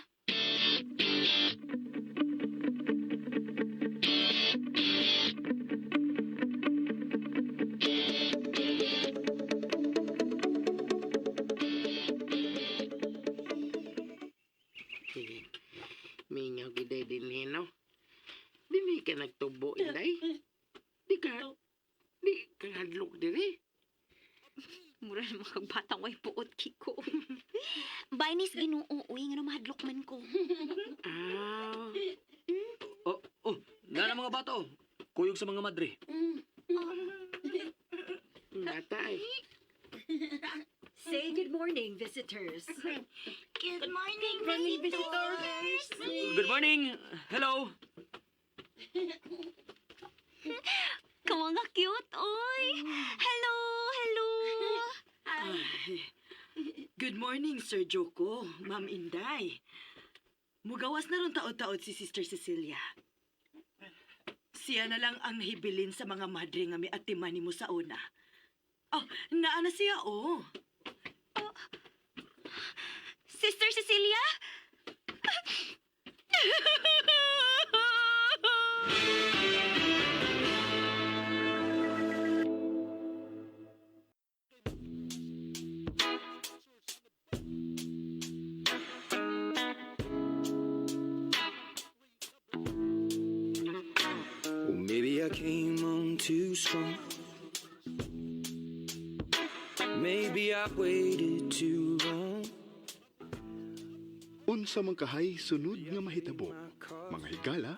Sige. Mingaw giday din no? Dili ka nagtubo, Inday. Di ka, di ka hadlok diri. Mura na mga batang way puot, Kiko. Bye, nis Ginoo. Uy, nga mahadlok man ko. Ah, Oh, na mga bata oh. Kuyog sa mga madre. bata eh. Say good morning, visitors. Good morning, visitors. Good morning. Hello. Kawa nga cute, oy. Hello, hello. Ay. Good morning, Sir Joko, Ma'am Inday. Mugawas na ron taod-taod si Sister Cecilia. Siya na lang ang nahibilin sa mga madre nga may atiman nimo sa una. Oh, naa na siya, oh. Sister Cecilia? Well, maybe I came on too strong. Maybe I waited too long. Unsa man kahay sunod nga mahitabo. Mga higala,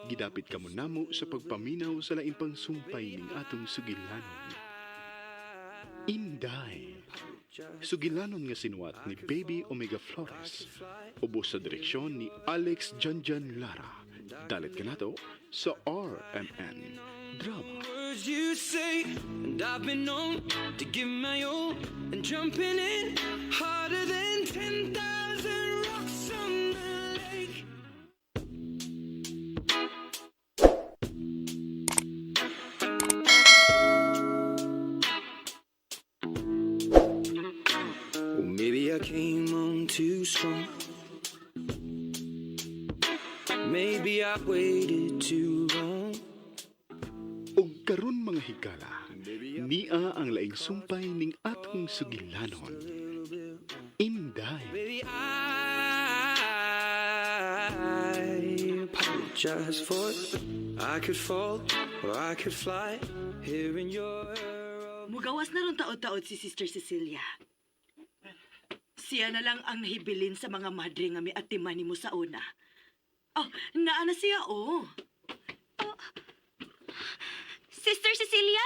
gidapit kamo namo sa pagpaminaw sa laing pangsumpay ning atong sugilanon. Inday. Sugilanon nga sinuwat ni Baby Omega Flores. Ubos sa direksyon ni Alex Janjan Lara. Dalit kanato sa RMN Drama. Words you say, and I've been known to give my all, and jumping in harder than 10,000 rocks on the lake. Well, maybe I came on too strong. Maybe I waited too long. Og karon mga higala, nia ang laing sumpay ning atong sugilanon. Inday. Baby, I apologize for it. I could fall or I could fly here in your Mugawas na ron taod-taod si Sister Cecilia. Siya na lang ang nahibilin sa mga madre nga may atiman nimo sa una. Oh, naa na siya, oh. Sister Cecilia?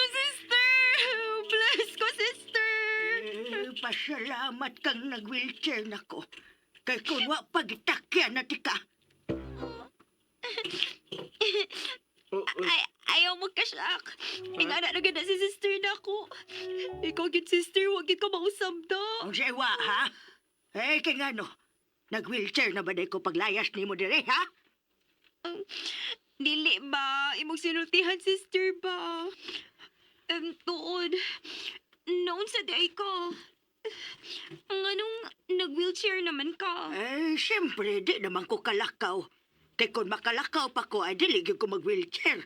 Sister! Bless ko, sister! Eh, pasalamat kang nag-wheelchair nako. Kay kung wa pagitakyan na tika. Oh, oh. Ay, ayaw mo kasyak. Ingana na ganda si sister na ako. Ikaw gid sister, wag gid ka mausab do. Ang sewa, ha? Eh, kay ngano? Nag-wheelchair na ba day ko paglayas nimo dire, ha? Dili ba? Imong sinultihan, sister ba? Tuod. Noon sa day ko. Ang anong nag-wheelchair naman ka? Eh, siyempre, di naman ko kalakaw. Kay kung makalakaw pa ko, ay dili gyud ko mag-wheelchair.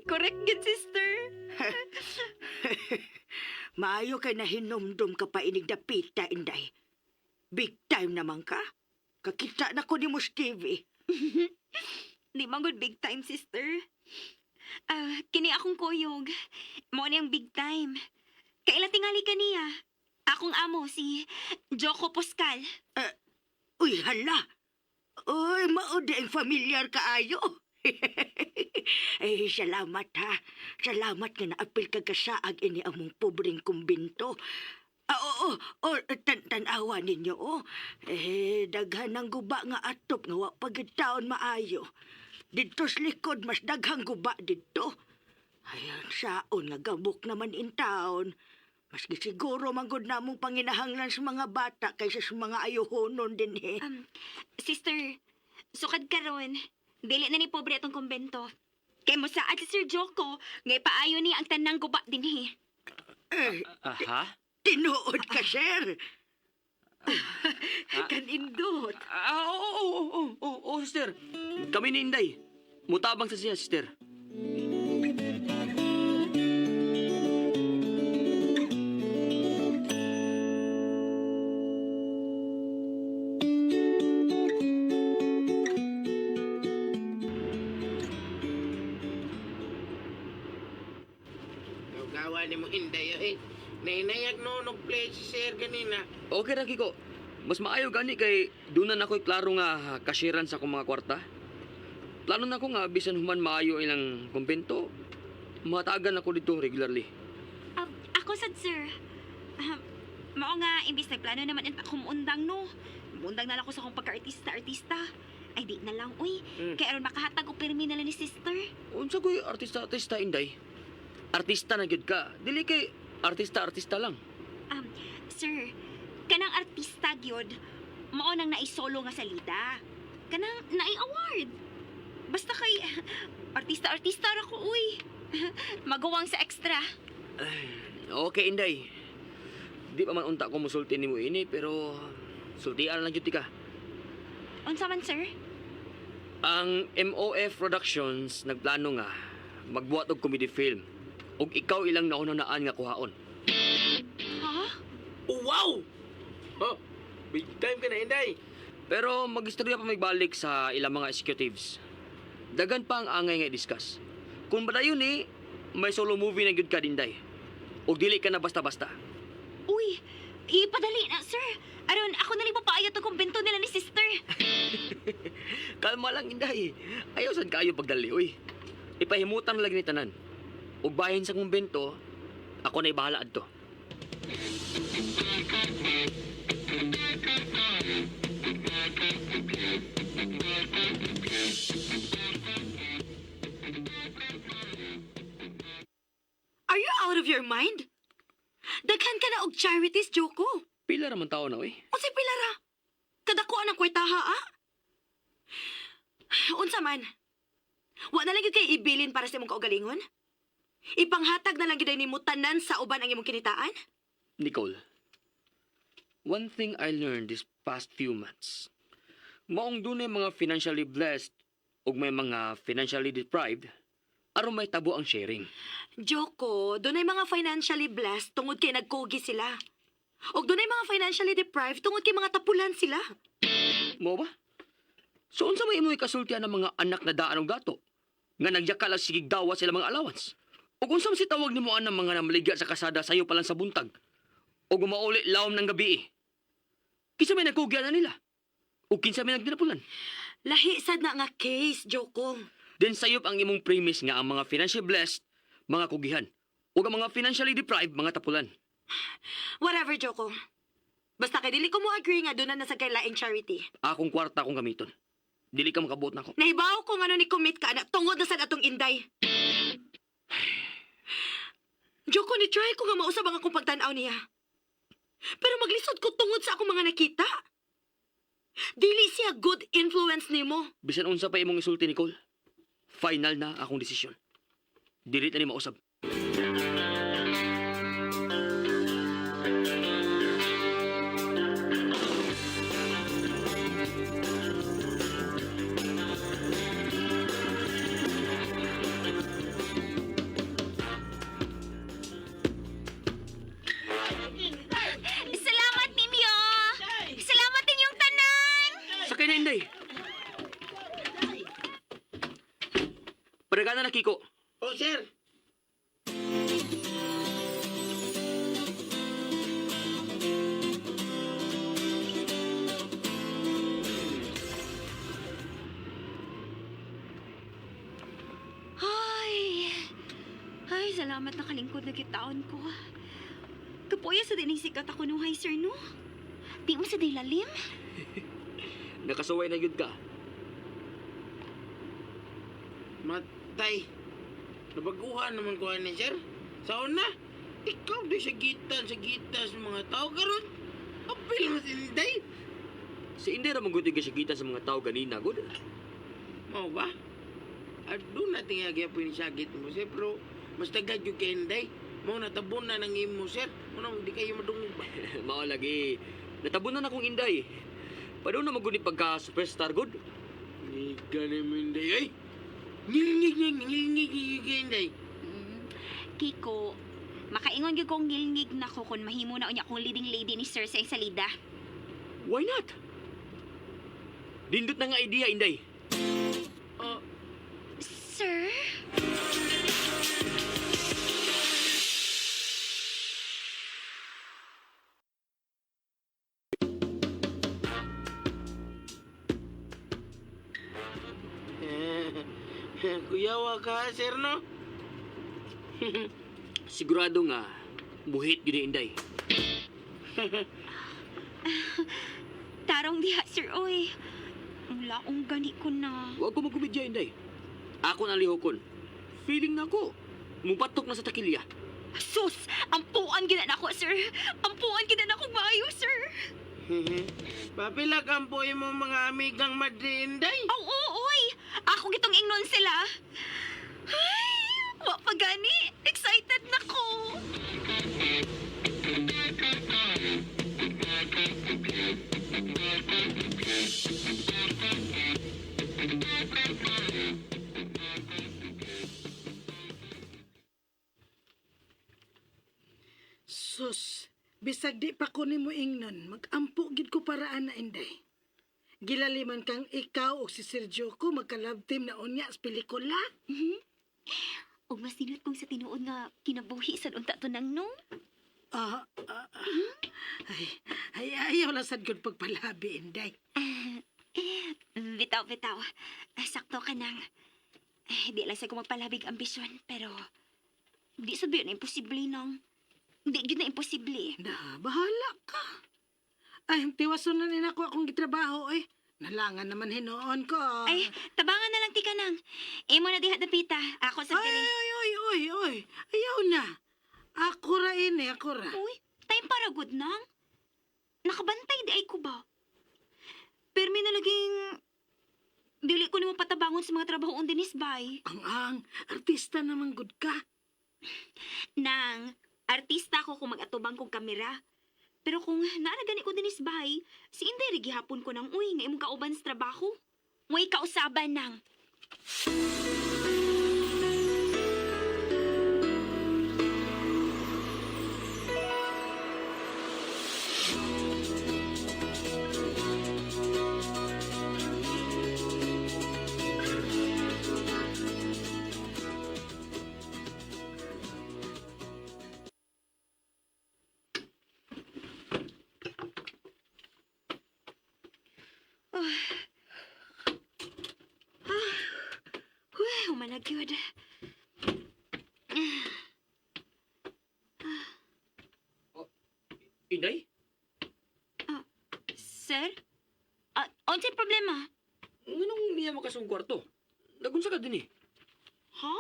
Correct gid, sister. Maayo kay nahinumdum ka pa inig dapita, Inday. Big time naman ka. Kakita na ko ni mo, Stevie. Di man good big time, sister. Ah, kini akong kuyog. Mao ni ang big time. Kaila tingali kaniya. Akong amo si Joko Pascal. Uy, hala. Uy, mao di ang familiar kaayo. Eh, salamat ha. Salamat nga naapil ka kasaag ini among pobreng kumbinto. Ah, oo, oh, tanawa ninyo, oh. Eh, daghan ng guba nga atop nga wa pagitaon maayo. Dito sa likod, mas daghang guba dito. Ayan, saon nga gamok naman in town. Maski siguro manggod na mong panginahanglan sa mga bata kaysa sa mga ayuhonon din eh. Sister, sukad karon. Dili na ni pobre atong kumbento. Kay mo saad si Sir Joko, ngay paayo ni ang tanang guba dinhi. Eh, Aha? tinuod ka, sir. Kanindot. Ah, oo, oo, oo, oo, oo, sister. Kami ni Inday. Mutabang sa siya, sister. Gawa ni mo Inday eh. Nainayag no nag-play si sir ganina. Okay ra, Kiko. Mas maayo gani kay doon na ako'y klaro nga kashiran sa akong mga kwarta. Plano na ko nga bisan human maayo ilang kumbento, matagan ako dito regularly. Ako sad sir. Ah, mao nga imbis nagplano naman unta akong undang no. Undang na lang ako sa akong pagka-artista-artista. Ay di na lang uy. Kay aron makahatag og pirmi na lang ni sister. Unsa ko'y artista-artista, Inday? Artista na gyud ka. Dili kay artista-artista lang. Sir, kanang artista gyud mao nang naisolo nga salida. Kanang naay-award. Basta kay artista-artista ra ko uy. Maguwang sa extra. Okay, Inday. Di pa man unta ko musulti nimo ini pero sultian lang gyud ti ka. Unsa man sir? Ang MOF Productions nagplano nga magbuhat og comedy film ug ikaw ilang naunanaan nga kuhaon. Ha? Oh, wow! Oh, big time ka na Inday. Pero magistorya pa magbalik sa ilang mga executives. Dagan pa ang angay nga i-discuss. Kung badayon ni, may solo movie na gyud ka Dinday. Ug dili ka na basta-basta. Uy, ipadali na sir. Aron ako na lang papaayot ang kumbento nila ni sister. Kalma lang Inday. Ayaw sad kaayo pagdali oy. Ipahimutan lagi ni tanan. Ug bahin sa kumbento, ako na ibahala adto. Are you out of your mind? Daghan ka na og charities, Joko. Pila ra man tawo na oy. Unsay pila ra? Kadakuan ang kwartaha, ah? Unsa man? Wa na lang gyud kay ibilin para sa imong kaugalingon? Ipanghatag na lang gyud ay nimo tanan sa uban ang imong kinitaan? Nicole, one thing I learned this past few months, maong dunay mga financially blessed ug may mga financially deprived, aron may tabo ang sharing. Joko, dunay mga financially blessed tungod kay nagkugi sila. Og dunay mga financially deprived tungod kay mga tapulan sila. Mo ba? So unsa may imoy kasultian ng mga anak na daan og dato nga nagyakal ang sigig dawa sila mga allowance? Ug unsa man si tawag nimo ang mga namaligya sa kasada sayo pa lang sa buntag? Ug mauli lawom ng gabi. Eh? Kinsa may nagkugya na nila? Ug kinsa may nagdinapulan? Lahi sad na nga case, Joko. Then sayop ang imong premise nga ang mga financially blessed, mga kugihan. Ug ang mga financially deprived, mga tapulan. Whatever, Joko. Basta kay dili ko mo agree nga doon na sa kay laing charity. Akong kwarta akong gamiton. Dili ka makabuot nako. Nahibaw ko ngano ni commit ka anak tungod na sad atong inday. Joko, ni try ko nga mausab ang akong pagtan-aw niya. Pero maglisod ko tungod sa akong mga nakita. Dili siya good influence nimo. Bisan unsa pa imong isulti, Nicole. Final na akong desisyon. Dili na ni mausab. Padagana na, Kiko. Oh, sir. Ay, ay, salamat na kalingkod na kitaon ko. Kapuya sa dining sikat ako no, hi, sir, no? Di mo sa di lalim? Nakasuway na yun ka. Matay. Nabaguhan naman ko ani, sir. Sa una, ikaw di sa gitan, sa gitan sa mga tao. Karon, apil mo si Inday. Si Inday ra man gud yung sa mga tao ganina, gud. Mao ba? Aduna na tingagi po ni sagit mo, sir. Pero, mas tagad yung kay Inday. Mao natabon na ng imo, sir. Mao na, di kayo madungog ba? Mao lagi. Natabunan akong Inday. Padung na magud ni pagka superstar gud. Ni gani mo, Inday. Ay! Ngilngig, ngilngig, ngilngig kay Inday. Kiko, makaingon gyud kong ngilngig na ko kung mahimo na unya kong leading lady ni sir sa iyang salida. Why not? Dindot na nga idea, Inday. Oh, Sir? Kuyawa ka, sir, no? Sigurado nga, buhit yun ni Inday. Tarong diha, sir, oy. Mulaong gani ko na. Huwag ko magkomedya, Inday. Ako na lihokon. Feeling na ako. Mupatok na sa takilya. Sus! Ampuan gina nako, sir. Ampuan gina nako maayo, sir. Papila kampo imo mga amigang madre, Inday. Aw, oo, oy! Ako gitong ingnon sila. Ay, wa pa gani. Excited na ko. Sus, bisag di pa ko nimo ingnon, magampo gid ko para ana Inday. Gilaliman kang ikaw og si Sir Joko magka-love team na unya sa pelikula. Ug mas sinot kong sa tinuod nga kinabuhi sa unta to nang no. Ah, ah, ah. Ay, ay, ayaw lang sad gud pagpalabi, Inday. Bitaw, bitaw. Ah, sakto ka nang. Eh, di lang sa ko magpalabig ambisyon, pero di sabihin na imposible nang. Di gyud na imposible. Na, bahala ka. Ay, tiwason na nina ko akong gitrabaho eh. Nalangan naman hinuon ko. Ay, tabangan na lang ti ka nang. Imo na diha dapita. Ako sa ay, diri. ay, ay, ay, ay. Ayaw na. Ako ra ini, ako ra. Uy, time para good nang. Nakabantay di ay ko ba? Pero may nalaging... Dili ko nimo patabangon sa mga trabaho on dinis bay. Ang, artista naman gud ka. Nang, artista ko kung mag-atubang kong kamera. Pero kung naa na gani ko dinis bay, si Inday ri gihapon ko nang uy nga imong kauban sa trabaho. Way kausaban nang. Huy, humanag yun. Inday? Sir? Ah, unsay problema? Nganong niya makasong kwarto? Nagunsa ka din eh. Ha?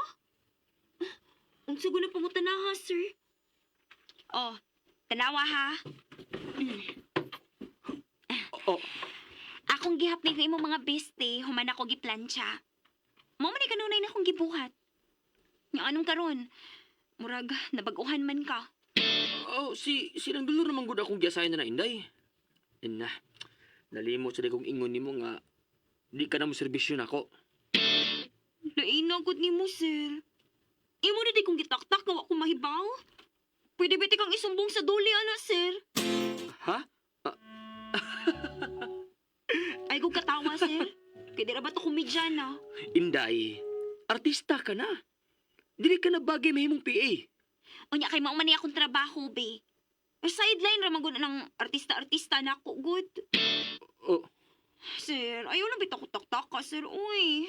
Unsa gulo pangutan na ha, sir? Oh, tanawa ha. Oh, Akong gihapnig ng imong mga beste, human ako giplantsa. Mao man ni kanunay na akong gibuhat. Nya anong karon? Murag nabag-uhan man ka. oh si si Nang Dolor naman gud akong giasahin na na, Inday. Ina, nalimot sa di kong ingon nimo nga di ka na mo serbisyo nako. Lain na gud nimo, sir. Imo na di kong gitaktak nga wa ko mahibaw. Pwede ba kang isumbong sa duli ana, sir? Ha? Ay kong katawa, sir. Kaya di ra ba to komedyan ah? Inday, Artista ka na. Dili ka na bagay mahimong PA. Unya kay mao man ni akong trabaho, be. Eh, sideline ra man gud ng artista-artista na ako, good. Oh, Sir, ayaw lang bitaw ko taktak ka, sir. Uy.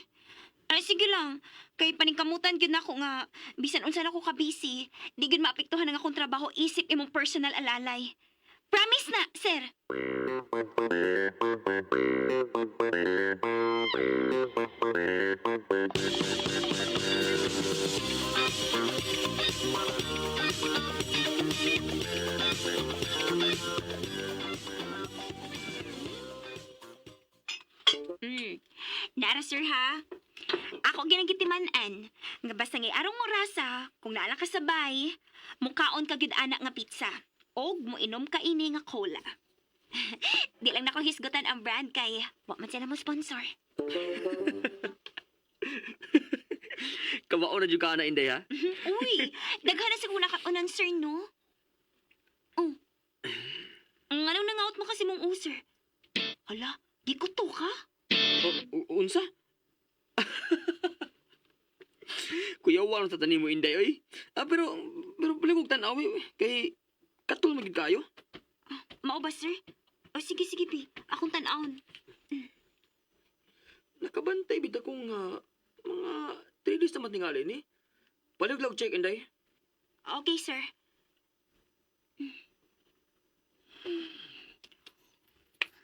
Ay, sige lang. Kay paningkamutan gyud nako nga bisan unsa na ko ka busy, di gyud maapektuhan ang akong trabaho isip imong personal alalay. Promise na, sir. Nara, sir, ha? Ako ginagitiman-an. Nga basta ngay arong orasa, kung naala ka sabay, mukaon ka gyud ana nga pizza. Og moinom ka ini nga cola. Di lang nako hisgutan ang brand kay wa man sila mo sponsor. Kamao na jud ka na, Inday, ha? Uy, daghan na siguro nakatunan, sir, no? Oh. Ang anong nangaot mo kasi mong user? Hala, di ko to ka? Oh, unsa? Kuya, wala sa tanim mo, Inday, oy. Ah, pero balik kog tan-aw, eh, kay katul magid kayo. Mao ba, sir? O sige, sige, Bi. Akong tan-awon. Nakabantay bitaw kong mga 3 days na matingali ni. Balik log check, Inday. Okay, sir.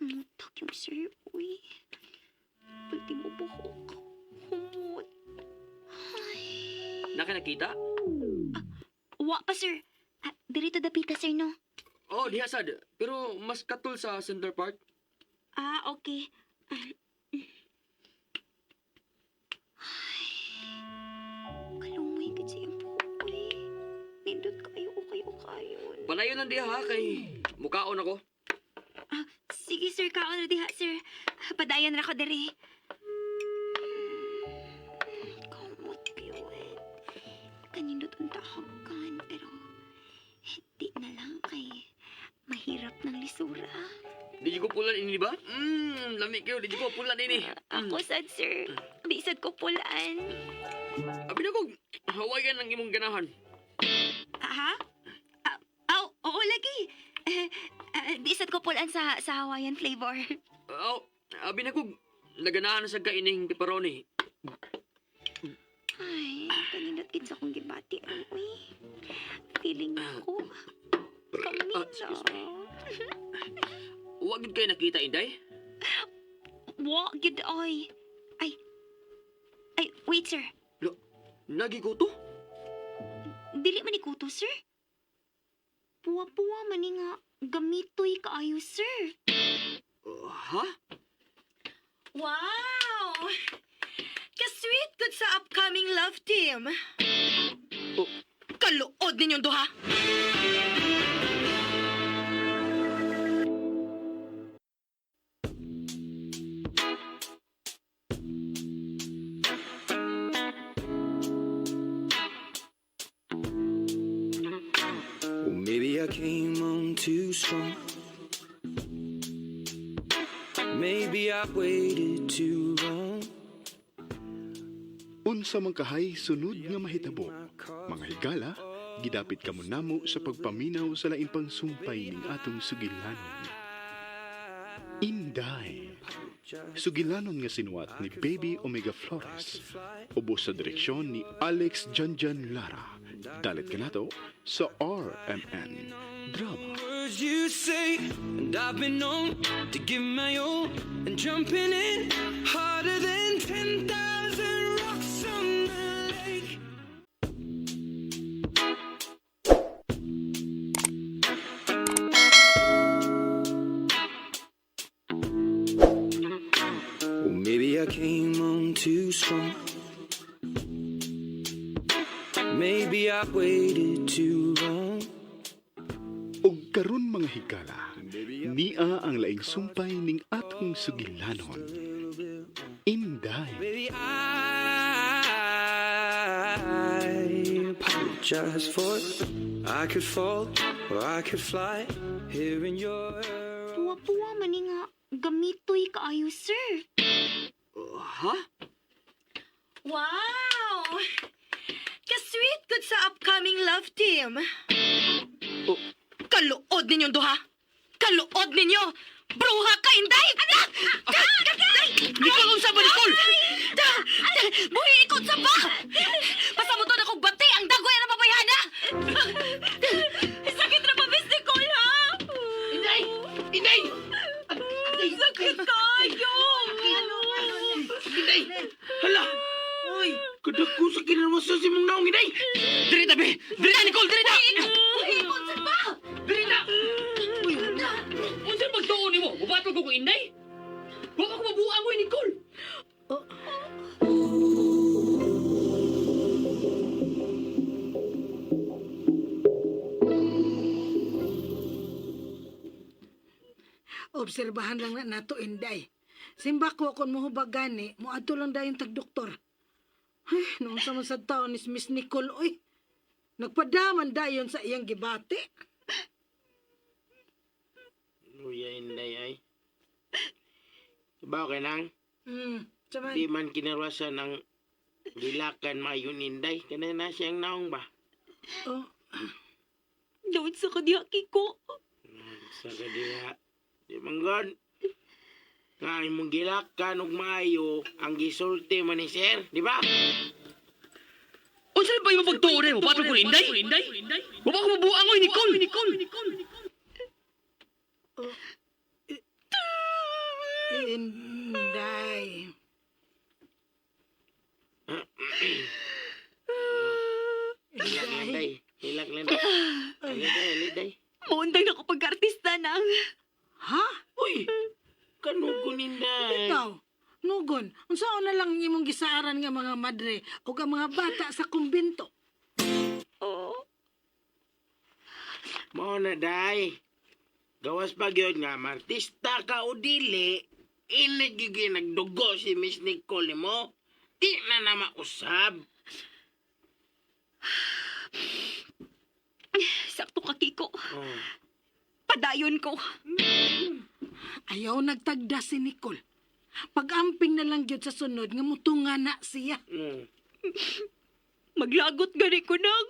Mutak yung sir, uy. Pwede mo buhok. Humot. Ay. Naka nakita? Wa pa, sir. Ah, dirito dapita, sir, no? Oh, diha sad. Pero mas katul sa center park. Ah, okay. Ay, kalumoy ka sa iyong buhok, uy. Nindot kayo, okay, okay. Palayo lang diha ha kay mukaon ako. Ah, sige sir, kaon na diha sir. Padayon ra ko diri. Kamot yun. Kanindot ang tahagan, pero di na lang kay mahirap ng lisura. Di ko pulan ini ba? Lami kayo, di ko pulan ini. Ako sad sir. Di sad ko pulaan. Abi na ko Hawaiian ang imong ganahan. Ah, ha? Ah, aw, oo lagi. Eh, ah, di sad ko pulaan sa Hawaiian flavor. Aw, abi na ko naganahan sa kaining pepperoni. Ay, kanindot gid sa akong gibati. Uy, feeling ko. Kami Ah, excuse me. Wa gid kayo nakita, Inday? Wa gid oy. Ay. Ay, wait sir. Lo, nagikuto? Dili man ni kuto sir. Puwa-puwa man ni nga gamitoy kaayo sir. Ha? Wow! Ka-sweet good sa upcoming love team. Oh. Kaluod ninyong duha. Well, maybe I came on too strong. Maybe I waited too long. Unsa man kahay sunod nga mahitabo. Mga higala, gidapit kamo namo sa pagpaminaw sa lain pang sumpay ning atong sugilanon. Inday. Sugilanon nga sinuwat ni Baby Omega Flores. Ubos sa direksyon ni Alex Janjan Lara. Dalit kanato sa RMN Drama. Words you say, and I've been known to give my all, and jumping in harder than 10,000 rocks on the lake. Well, maybe I came on too strong. Maybe I waited too long. Og karon mga higala, nia ang laing sumpay ning atong sugilanon. Inday. Baby, I apologize for it. I could fall or I could fly here in your. Puwa-puwa man ni nga gamitoy kaayo sir. Ha? Wow! Ka-sweet good sa upcoming love team. Oh. Kaluod ninyong duha. Kaluod ninyo! Bruha ka, Inday! Anak! Nicole, unsa ba, Nicole? Buhi ikot sa ba! Pasamuton akong bati ang dagoy na mabayhana! Sakit na pabis, Nicole, ha? Inday! Inday! Sakit kayo! Inday! Hala! Uy, Kadako sa kinarwasa si mong naong, Inday! Diri ta, be! Diri ta, Nicole! Diri ta! Buhi ikot sa ba! Diri ta! Unsa magtuon nimo? Mubatol ko kong Inday? Wa ko mabuang oy, Nicole! Obserbahan lang na nato, Inday. Simba ko kung mohubag gani, moadto lang dayon tag doktor. Ay, noon sa man sa taon ni Miss Nicole, oy. Nagpadaman dayon sa iyang gibati. Luya, Inday, ay. Sabaw kay nang, Saman. di man kinarwasa ng gilakan mayon, Inday. Kana na siyang naong ba? Oh, Doon sa kadiya, Kiko. Sa kadiha. Di man god. Nga imong gilakan og maayo ang gisulti man ni sir, di ba? Unsa ba imong pagtuon nimo? Mubatol ko ni Inday? Wa ko mabuang oy, Nicole! Inday. Hilak lang day. Hilak lang day. Haliday, haliday. Maunday na ko pag-artista nang. Ha? Uy! Kanugo ninday. Ikaw, nugon, unsaon na lang imong gisaaran nga mga madre o ang mga bata sa kumbinto? Oh. Mao na day. Gawas pa gyud nga martista ka o dili, init gyud gyud nagdugo si Miss Nicole mo. Di na na mausab. Sakto ka, Kiko. Oh. Padayon ko. Ayaw nagtagda si Nicole. Pag-amping na lang gyud sa sunod nga mutunga na siya. Maglagot gani ko nang.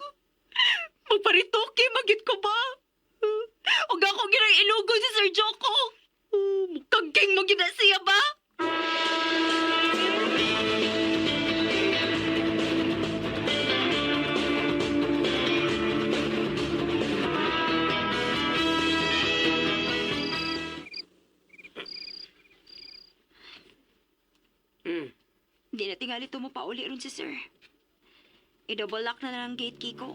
Magparitoke, magit ko ba? O ako ginang ilugo si Sir Joko. Mukagking mo gina siya ba? Di na tingali mo pauli ron si Sir. I-double lock na lang ang gate, Kiko.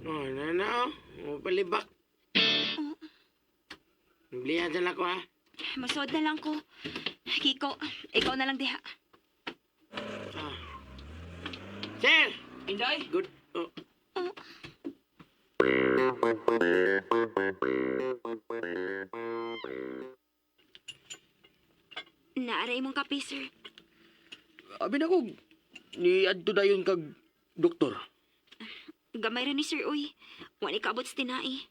Oh, na na oh. Oh, palibak. Blihan sa ko ha. Masuod na lang ko. Kiko, ikaw na lang diha. Ah. Sir! Inday? Good. Oh. Naaray mong kape, sir. Abi na ko, ni adto dayon kag doktor. Gamay ra ni Sir Uy. Wala kaabot sa tinai.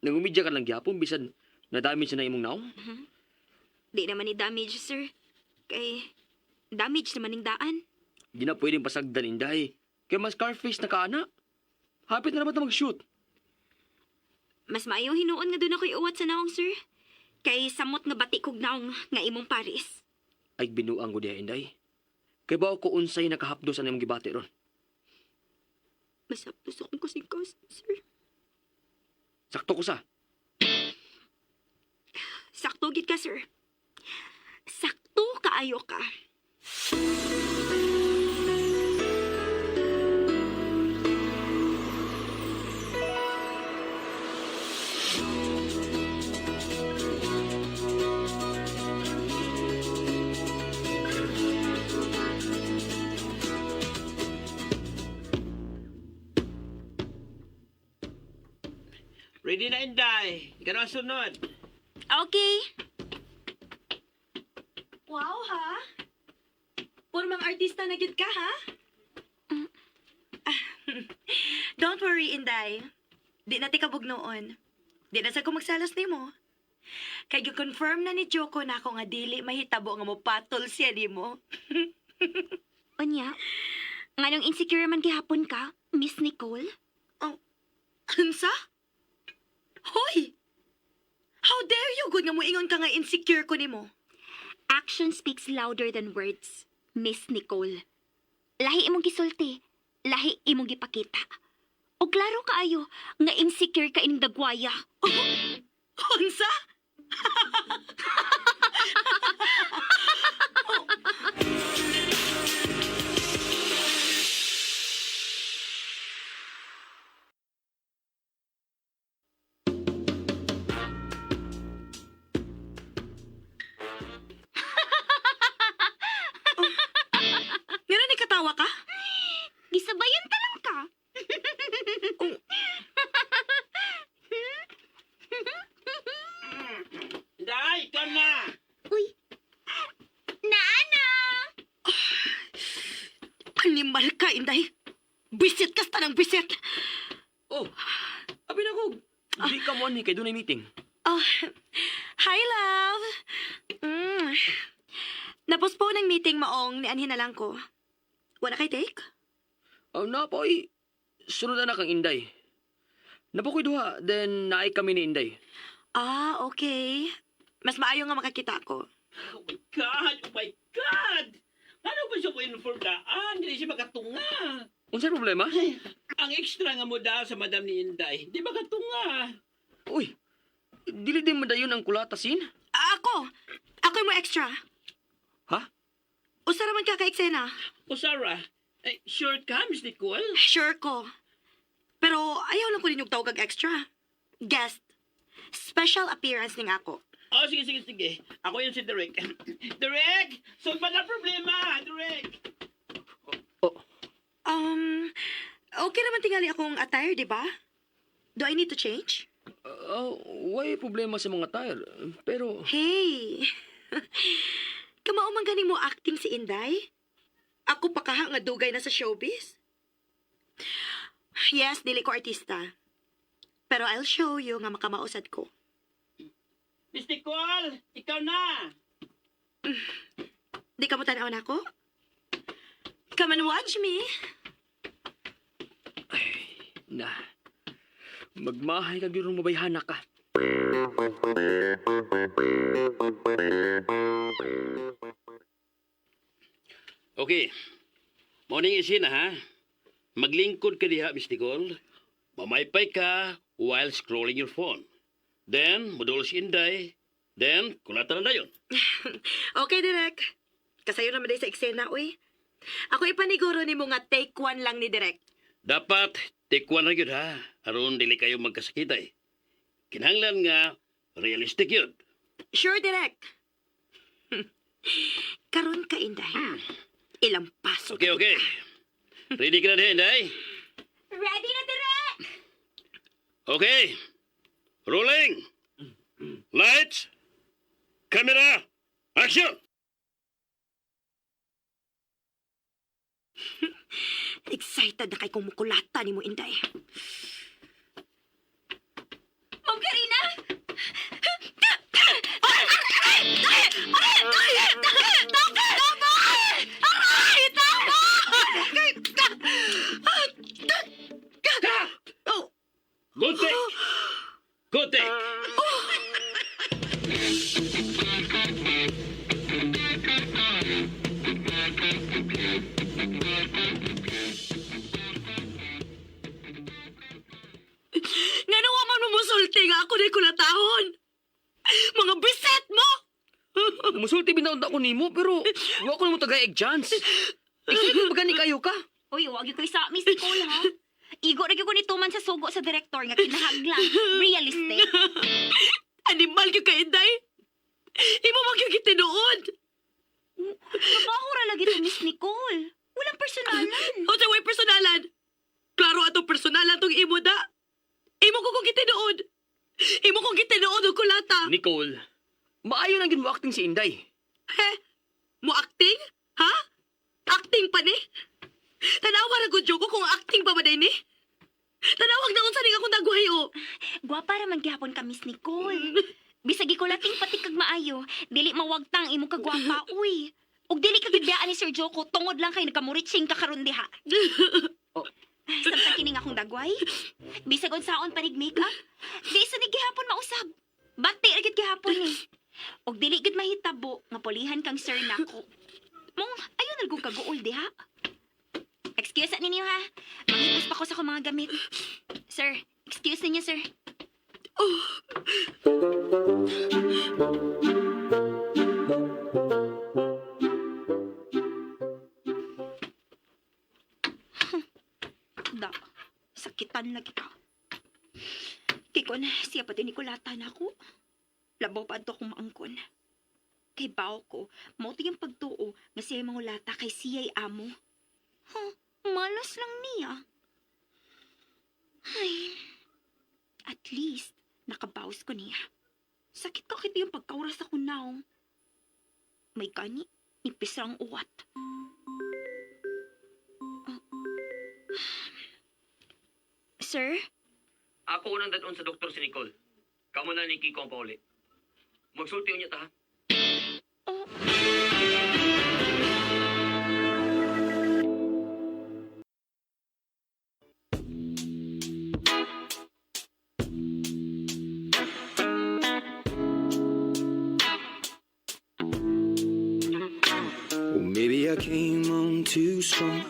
Nangumidya ka lang gyapon bisan nadamage na imong naong. Di naman ni damage, sir. Kay, damage naman ning daan. Di na pwedeng pasagdan, Inday. Kay mas Scarface na kaana. Hapit na naman ta mag-shoot. Mas maayo hinuon nga doon ako'y uwat sa naong, sir. Kay samot nga bati kog naong nga imong Paris. Ay binuang ko diha, Inday. Kay ba ko unsay nakahapdo sa imong gibati ron. Masaptos akong kasing-kasing, sir. Sakto ko sa. Sakto gid ka, sir. Sakto kaayo ka. Ready na, Inday. Ikaw na ang sunod. Okay. Wow, ha? Puro mga artista na gid ka, ha? Ah, Don't worry, Inday. Di na ti kabog noon. Di na sa ko magsalos nimo. Kay confirm na ni Joko na ako nga dili mahitabo nga mopatol siya nimo. Unya, nganong insecure man gihapon ka, Miss Nicole? Oh, unsa? Hoy! How dare you gud nga moingon ka nga insecure ko nimo? Action speaks louder than words, Miss Nicole. Lahi imong gisulti, lahi imong gipakita. O klaro kaayo nga insecure ka ining dagwaya. Unsa? Ngano ni katawa ka? Gisabayan ta lang ka. Inday, ikaw na! Uy. Naana! Animal ka, Inday. Bisit ka sa tanang bisit. Oh, abi na ko. Di ka mo ani kay dunay meeting. Oh, hi, love. Napospone ang meeting maong nianhin na lang ko. Wala kay take? Oh, na po oy. Sunod na kang Inday. Napokoy duha, then naay kami ni Inday. Ah, okay. Mas maayo nga makakita ko. Oh my God! Oh my God! Ano ba siya mo inform daan? Hindi siya makatunga. Unsay problema? Ang extra nga mo da sa madam ni Inday, di makatunga. Uy, dili din madayon ang kulata sin? Ah, ako! Ako yung mo extra. Ha? Usa raman ka ka-eksena. O Sarah, eh, sure ka, Miss Nicole? Sure ko. Pero ayaw lang ko ninyong tawag og extra. Guest. Special appearance ning ako. Oh, sige, sige, sige. Ako yun si Derek. Derek! Solve na problema! Derek! Oh, Okay naman tingali akong attire, di ba? Do I need to change? Why problema sa mga tire? Pero, Hey! Kamao man gani mo acting si Inday? Ako pa kaha nga dugay na sa showbiz. Yes, dili ko artista. Pero I'll show you nga makamausad ko. Miss Nicole, ikaw na! Di ka mo tanaw na ako? Come and watch me. na, magmahay ka gyud mabayhana ka. Okay. Morning isin ha. Maglingkod ka diha, Miss Nicole. Mamaypay ka while scrolling your phone. Then, mudol si Inday. Then, kulatan na dayon. Okay, Direk. Kasayo naman day sa eksena, uy. Ako ipaniguro ni mo nga take one lang ni Direk. Dapat, tikwan na yun ha. Aron dili kayo magkasakitay. Kinahanglan nga, realistic yun. Sure, Direk. Karon ka, Inday. Ilang paso. Okay, okay. Ready ka na din, Inday? Ready na, Direk! Okay. Rolling. Lights. Camera. Action! Excited na kay kumukulata ni mo, Inday. Ma'am Karina! Oh, Good take! Good take! Ngano wa man mo musulti nga ako ni kulatahon. Mga biset mo! Musulti bitaw ko nimo pero wa ko nimo tagay chance. Excited ba gani kayo ka? Uy, wag gyud ko isa, Miss Nicole, ha? Igo ra gyud ko ni tuman sa sugo sa director nga kinahanglan. Realistic. Animal gyud ka, Inday. Imo man gyud gitinuod. Trabaho ra lagi to, Miss Nicole. Walang personalan. O sa way personalan. Klaro atong personalan tong imo da. Imo ko kong gitinuod. Imo kong gitinuod og kulata. Nicole, maayo lang gid mo acting si Inday. He? Mo acting? Ha? Acting pa ni? Tanawa ra gud ko kung acting pa ba day ni? Tanawag na unsa ning akong nagwahi o. Gwapa ra man gihapon ka, Miss Nicole. Bisag ikulating pati kag maayo, dili mawagtang imong kagwapa, uy. Ug dili ka gid biyaan ni Sir Joko tungod lang kay nagkamuritsing ka karon diha. Oh. Ay, samtang kining akong dagway. Bisag unsaon pa nig makeup, di sa ni gihapon mausab. Bati ra gid gihapon ni. Ug dili gid mahitabo nga pulihan kang sir nako. Mong ayon na kong kaguol diha. Excuse ninyo ha. Manghipos pa ko sa akong mga gamit. Sir, excuse ninyo sir. Da, sakitan lagi ka. Kikon, siya pati ni Kulata na ako. Labaw pa ato akong maangkon. Kay bao ko, mao yung pagtuo nga siya'y mangulata kay siya'y amo. Huh, malas lang niya. Ay, at least, nakabawas ko niya. Sakit ko kita yung pagkauras ako naong. May gani, nipis ang uwat. Oh. Sir? Ako unang dadon sa doktor si Nicole. Kamo na ni Kiko ang pauli. Magsulti unya ta ha. Oh. Well, maybe I came on too strong.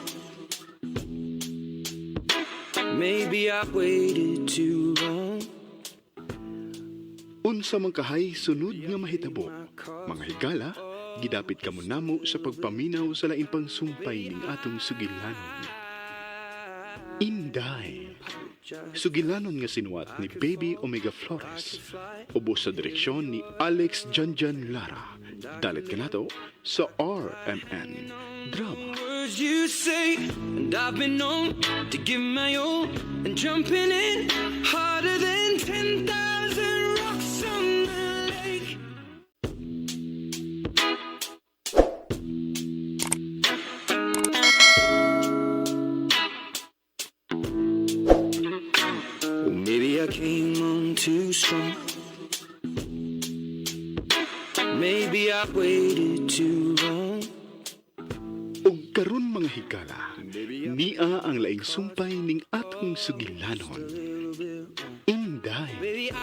Maybe I waited too long. Unsa man kahay sunod nga mahitabo. Mga higala, gidapit kamo namo sa pagpaminaw sa lain pang sumpay ning atong sugilanon. Inday. Sugilanon nga sinuwat ni Baby Omega Flores. Ubos sa direksyon ni Alex Janjan Lara. Dalit kanato sa RMN Drama. Words you say, and I've been known to give my all, and jumping in harder than 10,000 rocks on the lake. Well, maybe I came on too strong. Maybe I waited too long. Ug karon mga higala, nia ang laing sumpay ning atong sugilanon. Inday. Baby, I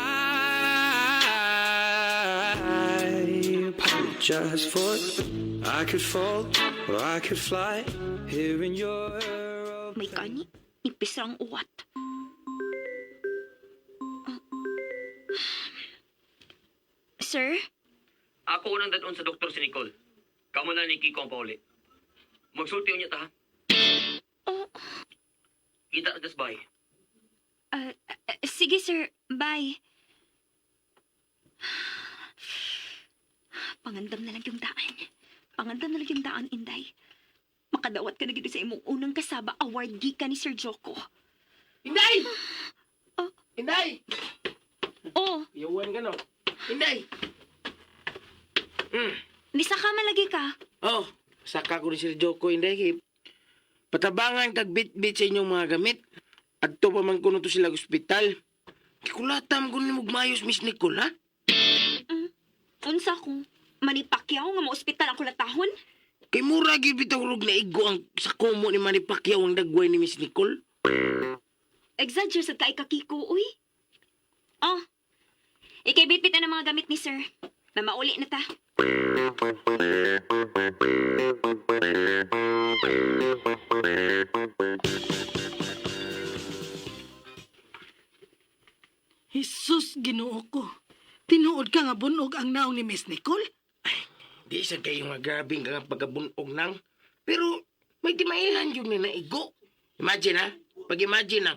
apologize for it. I could fall or I could fly here in your May gani, nipis ang uwat. Oh. Sir? Ako unang dadon sa doktor si Nicole. Kamo na ni Kiko ang pauli. Magsulti unya ta ha. Oh, Kita sa dasbay. sige sir, bye. Pangandam na lang yung daan. Pangandam na lang yung daan, Inday. Makadawat ka na gid sa imong unang kasaba award ka ni Sir Joko. Inday! Oh. Inday! Oh, Yawan ka no. Inday! Nisa ka malagi ka. Oh, saka ko ni Sir Joko, Inday. Kay patabangan kag bit-bit sa inyong mga gamit. Adto pa man kuno to sila ospital. Kikulatam ko ni mayos Miss Nicole, ha? Unsa ko? Manipakyaw nga mo-ospital ang kulatahon? Kay mura gyud bitaw rug na igo ang sa kumo ni Manny Pacquiao ang dagway ni Miss Nicole. Exagger sa kay kakiko, uy. Oh, ikay bitbit na ng mga gamit ni sir. Mamauli na ta. Jesus, Ginoo ko. Tinuod ka nga bunog ang naong ni Miss Nicole? Di sa kayo nga grabing ka nga pagkabunog nang. Pero may timailan yun nga naigo. Imagine ha, pag-imagine na,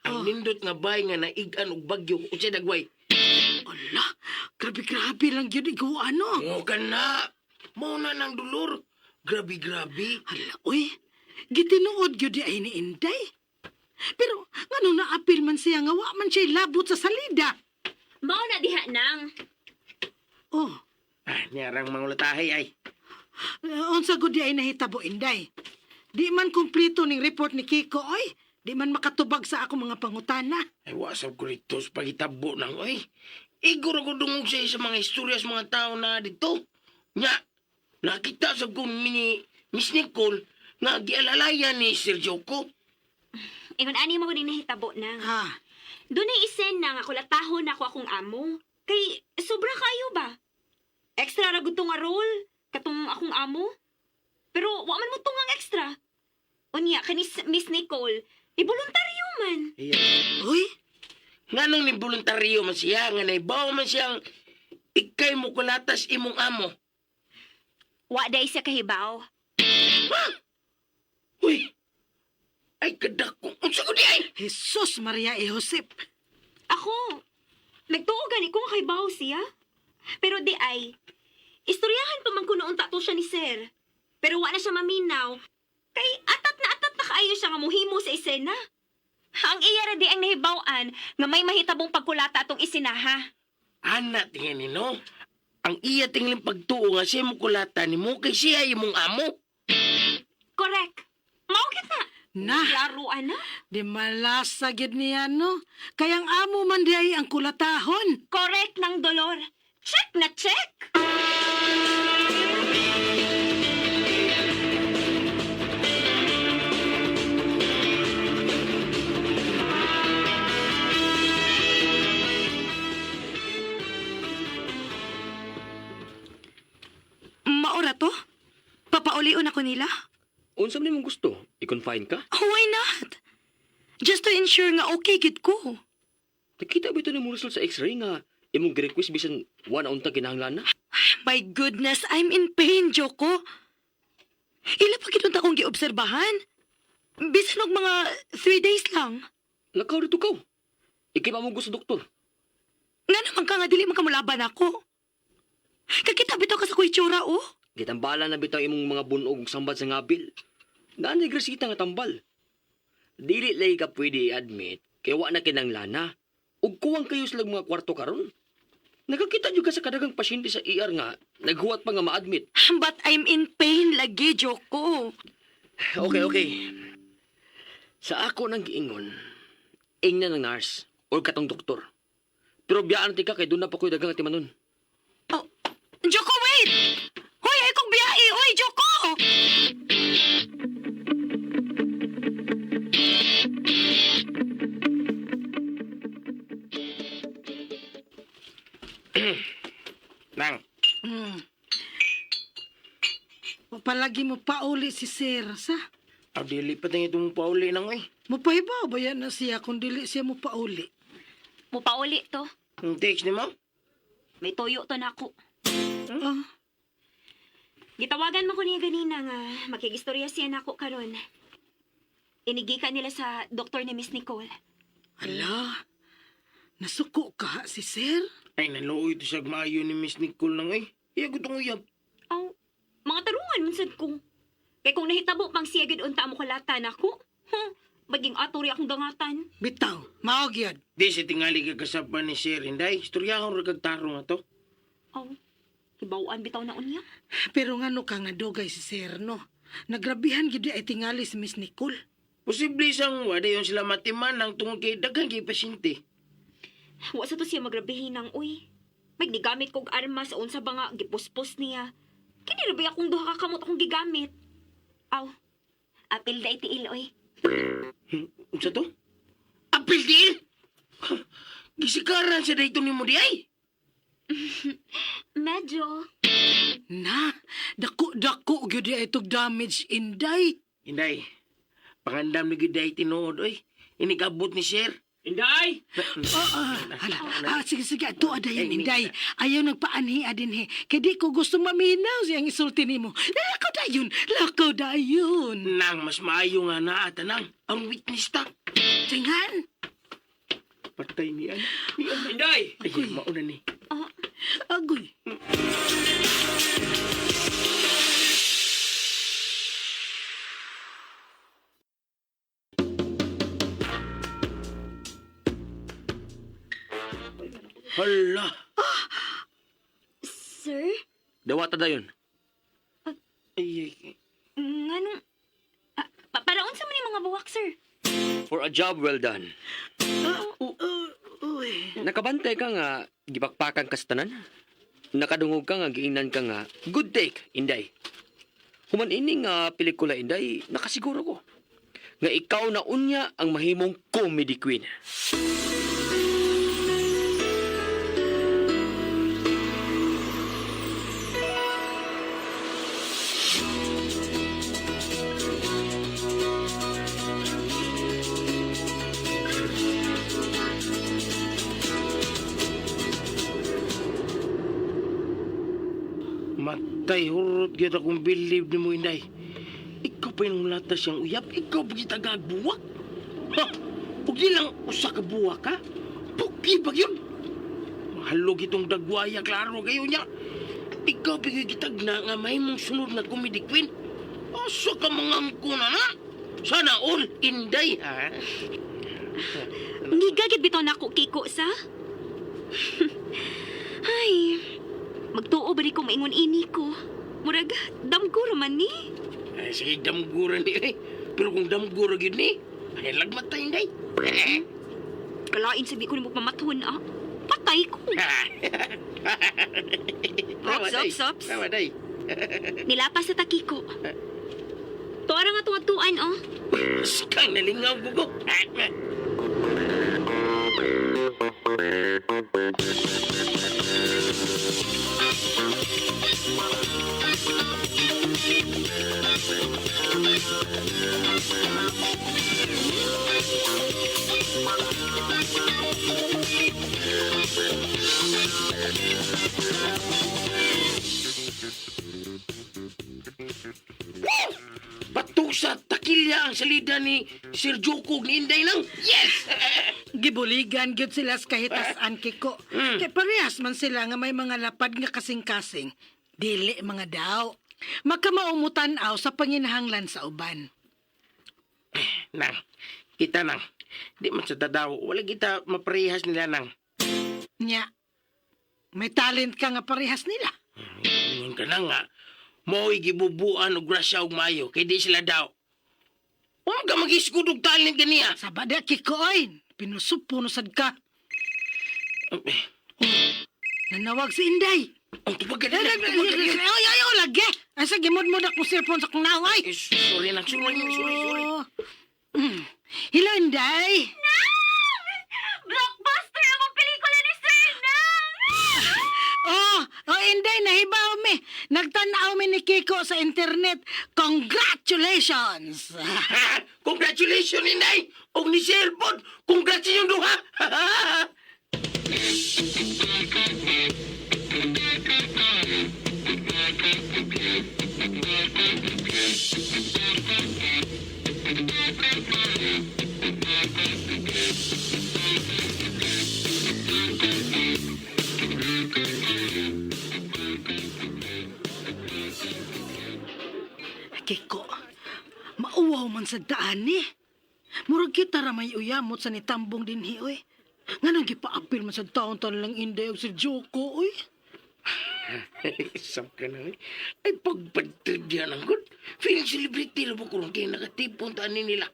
ang Oh. nindot nga bay nga naigan og bagyo unsay dagway. Ala, grabe-grabe lang yun ikaw ano. Mo ka na. Mo na ng dolor. Grabe grabe. Ala, uy. Gitinuod yun di ay ni Inday. Pero, ngano naapil man siya nga wa man siya labot sa salida. Mao na diha nang. Oh, Ah, niyarang mangulatahay ay. unsa gud di ay nahitabo Inday. Di man kumpleto ning report ni Kiko, oy. Di man makatubag sa ako mga pangutana. Ay, wasap ko rito sa pagitabo nang, oy. Igor ako dungog sa sa mga istorya sa mga tao na dito. Nya, Nakita sa ko ni Miss Nicole nga gialalayan ni Sir Joko. Ingon ani mo ni nahitabo nang. Ha? Dunay isen na nga kulatahon nako akong amo. Kay sobra kayo ba? Extra ra gud to nga role katong akong amo. Pero wa man mo tungang extra. Unya kani Miss Nicole, iboluntaryo man. Uy, Nganong ni voluntaryo man siya, nga naibaw man siyang ikay mo kulatas imong amo. Wa day siya kahibaw. Uy! Ay, kadako. Unsa ko di ay? Jesus Maria e Josep. Ako, nagtuo gani ko nga kahibaw siya. Pero di ay, istoryahan pa man ko noon tato siya ni sir. Pero wa na siya maminaw. Kay atat na kaayo siya nga muhimo sa isena. Ang iya ra di ang nahibaw-an nga may mahitabong pagkulata atong isinaha. Ana, tingin ni no? Ang iya tingling pagtuo nga siya mo kulata ni mo kay siya imong amo. Correct. Mao gyud na. Na, Klaro ana. di malasa gyud niya no. Kayang amo man di ay ang kulatahon. Correct ng dolor. Check na check. Maura to? Papaulion ako nila? Unsa man imong gusto? I-confine ka? Why not? Just to ensure nga okay gid ko. Nakita ba ito ni result sa x-ray nga imong gi-request bisan wa na unta kinahanglan na? My goodness, I'm in pain, Joko. Ila pa gid unta akong giobserbahan. Bisan og mga 3 days lang. Lakaw dito kaw. Ikay pa mo gusto doktor. Nga naman ka nga dili man ka mulaban ako. Kakita bitaw ka sa kuitsura, oh. Gitambala na bitaw imong mga bunog ug sambad sa ngabil. Naan resita nga tambal. Dili lay ka pwede i-admit kay wa na kinanglana. Ug kuwang kayo silang mga kwarto karon. Nakakita jud ka sa kadagang pasyente sa ER nga naghuwat pa nga ma-admit. But I'm in pain lagi, Joko. Okay, okay. Sa ako nang giingon, ingna ng nurse or katong doktor. Pero biyaan ti ka kay doon na pa ko'y dagang atimanon. Oh, Joko, wait! Hoy, ay kong biyahe! Hoy, Joko! Nang, Palagi mo pauli si Sir, sa? aw dili pa tingin itong pauli nang eh. Mupahibaw ba yan na siya kung dili siya mo pauli? Mupauli to. Ang text ni mo? May tuyo to nako. Ah, Gitawagan mo ko niya ganina nga makigistorya siya nako karon. Inigika nila sa doktor ni Miss Nicole. ala, nasuko ka ha, si Sir? Ay, naluoy to sa maayo ni Miss Nicole nang eh. Iya ko itong uyab. Aw, mga tarungan man sad ko. Kay kung nahitabo pang siya gid unta mo kulata nako. Huh, maging atori akong dangatan. Bitaw, mao gyud. Di sa tingali ka kasapan ni Sir Inday. Istoryahon ra kag tarong ato. Aw, hibaw-an bitaw na unya. Pero ngano ka nga dugay si Sir, no? Nagrabihan gyud ay tingali si Miss Nicole. Posible sang wala yon sila matiman ang tungod kay daghang kay pasyente. Wa sa to siya magrabihin ng uy. May gigamit kog armas sa unsa ba nga gipuspos niya. Kini ra ba akong duha ka kamot akong gigamit? Aw, apil da itiil oy. Unsa to? Apil din! Gisikaran sa dayto nimo di ay. Medyo. Na, dako-dako gyud ay itong damage, Inday. Inday, pangandam ni gyud ay tinuod oy. Inigabot ni Sir. Inday! Ah, hala, sige, sige, ato adayon, Inday. Ayaw nagpaanhi adin he. Kay di ko gusto maminaw siyang isulti nimo. Lakaw dayon, lakaw dayon. Nang mas maayo nga naa tanang ang witness ta. Tinghan. Patay ni ana. Inday! Ay, mauna ni. Agoy. Hala. Sir? Dawata dayon. Ay, ay. Nganong para unsa man yung mga buwak, sir? For a job well done. Uy. Nakabantay ka nga gipakpakan ka sa tanan. Nakadungog ka nga giingnan ka nga good take, Inday. Human ini nga pelikula, Inday, nakasiguro ko nga ikaw na unya ang mahimong comedy queen. Matay, hurot gyud akong believe ni mo, Inday. Ikaw pa yung lata siyang uyab, ikaw pa kita gagbuwak. Ha? Ug di lang usa ka buwak, ha? Puki ba yun? Mahalog itong dagwaya, klaro kayo niya. Ikaw pa gyud kitag na nga may mong sunod na comedy queen. Asa ka mga na na? Sana all, Inday, ha? Ngiga gid bitaw nako Kiko sa. Ay, magtuo ba ni ko maingon ini ko? Murag damgo ra man ni. Ay, sige, damgura ni, eh. Pero kung damgura gyud ni, ay lagmat ta, Inday. Kalain sa di ko nimo pamathon ah. Patay ko. Tawa, Ops, day. ops, ops. Tawa, day. Nilapas sa takiko. Tuara nga tuwag-tuan oh. Skang nalingaw ko ko. Batok sa takilya ang salida ni Sir Joko ug ni Inday nang. Yes! Gibuligan gyud sila sa kahitasan, Kiko. Kay parehas man sila nga may mga lapad nga kasing-kasing. Dili mga daw. Makamaumutan-aw sa panginahanglan sa uban. Nang, kita nang. Di man sa tadaw. Wala kita maparehas nila nang. Nya, may talent ka nga parehas nila. Ingon ka na nga. Mo'y gibubuan og grasya og maayo kay di sila daw. Huwag ka mag-iskod og talent ganiya. Saba di, Kiko, oy. Pinusupo no sad ka. Nanawag si Inday. Ang tupag ka Ay, nila. ay, ay, ay, ay, lagi. Ay, sige, mud-mud akong cellphone sa kong naway. Eh, sorry nang, sorry, sorry, sorry. Oh. Hello, Inday. Blockbuster ang pelikula ni Sir Nang! Oh, oh, Inday, nahibaw mi. Nagtanaw mi ni Kiko sa internet. Congratulations! Ha? Congratulations, Inday! Og ni Sir Bod! Congrats inyong duha! Kiko, mauwaw man sa daan ni. Murag kita ra may uyamot sa nitambong dinhi, oy. Nga nang gipaapil man sa taon tan lang Inday og si Joko, oy. Isam ka na eh. Ay, pagpagtribya ng good. Feeling celebrity na ko rin kayo nakatipon taanin nila.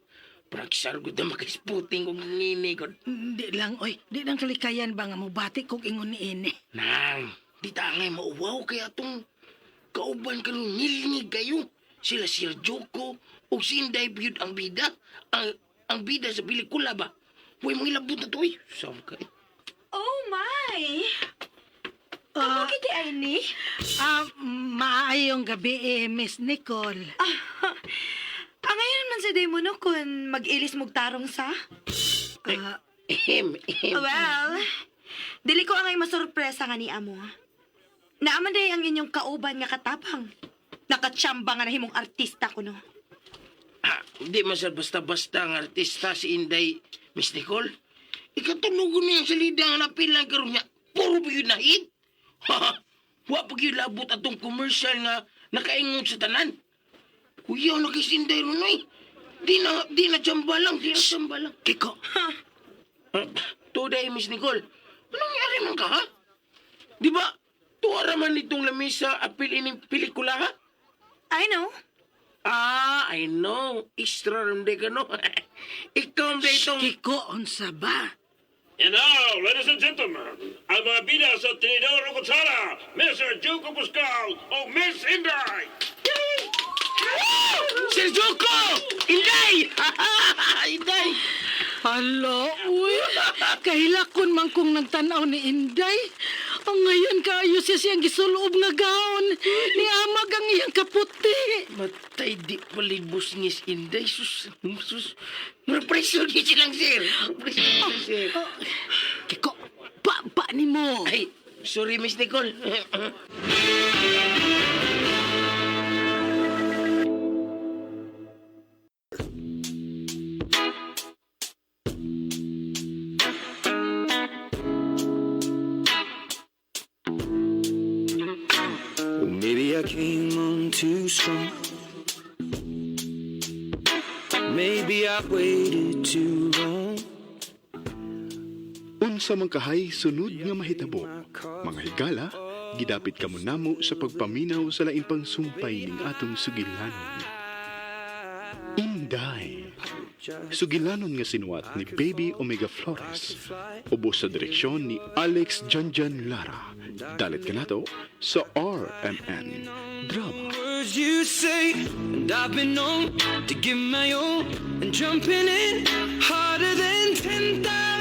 Parang sargod na makisputing kong ngini ko. Di lang, oy. Di lang kalikayan ba nga mobati kog ingon ni ini. Nang, di ta ngay mauwaw kaya tong kauban ka nung ngilngig kayo. Sila Sir Joko o si Inday Byud ang bida. Ang bida sa pelikula ba? Huwag mong ilabot na to eh. Sam ka eh. Oh my! Ah, Kiti ay ni? ah, maayong gabi eh, Miss Nicole. Ang ngayon man sa day mo no kung mag-ilis mong tarong sa? Ah, Ehem, ehem. Well, dili ko angay masurpresa nga ni amo. Naaman day ang inyong kauban nga katapang. Nakatsamba nga nahimong artista ko no. Ah, di man sir basta-basta ang artista si Inday, Miss Nicole. Ikatunugon niya sa salida nga napilang karon niya. Puro ba yun na hit? Ha, wa pa gyud labot atong commercial nga nakaingon sa tanan. Kuya, na kay si Inday ron oy. Di na tsamba lang, di na tsamba lang. Kiko, Ah, Today, Miss Nicole, anong nangyari man ka, ha? Di ba, tuwara man itong lamisa apil ining pelikula, ha? I know. Ah, I know. Extra ramde ka, no? Ikaw ang itong... Kiko, unsa ba? And now, ladies and gentlemen, ang mga bida sa Tinidor ug Kutsara, Mr. Joko Pascal o Miss Inday! Sir Joko! Inday! Inday! Hala, uy. Kahilakon man kong nagtanaw ni Inday. Ang ngayon kaayo siya siyang gisuloob nga gown. Ni amag ang iyang kaputi. Matay di palibos ngis Inday. Sus, sus. Mura preso ni silang sir. Preso ni silang sir. Kiko, pa, pa ni mo. Ay, sorry Miss Nicole. Well, maybe I came on too strong. Maybe I waited too long. Unsa man kahay sunod nga mahitabo, mga higala, gidapit kamo namo sa pagpaminaw sa lain pang sumpay ning atong sugilanon. Inday. Sugilanon nga sinuwat ni Baby Omega Flores. Ubos sa direksyon ni Alex Janjan Lara. Dalit kanato sa RMN Drama. Words you say, and I've been known to give my all, and jumping in harder than 10,000.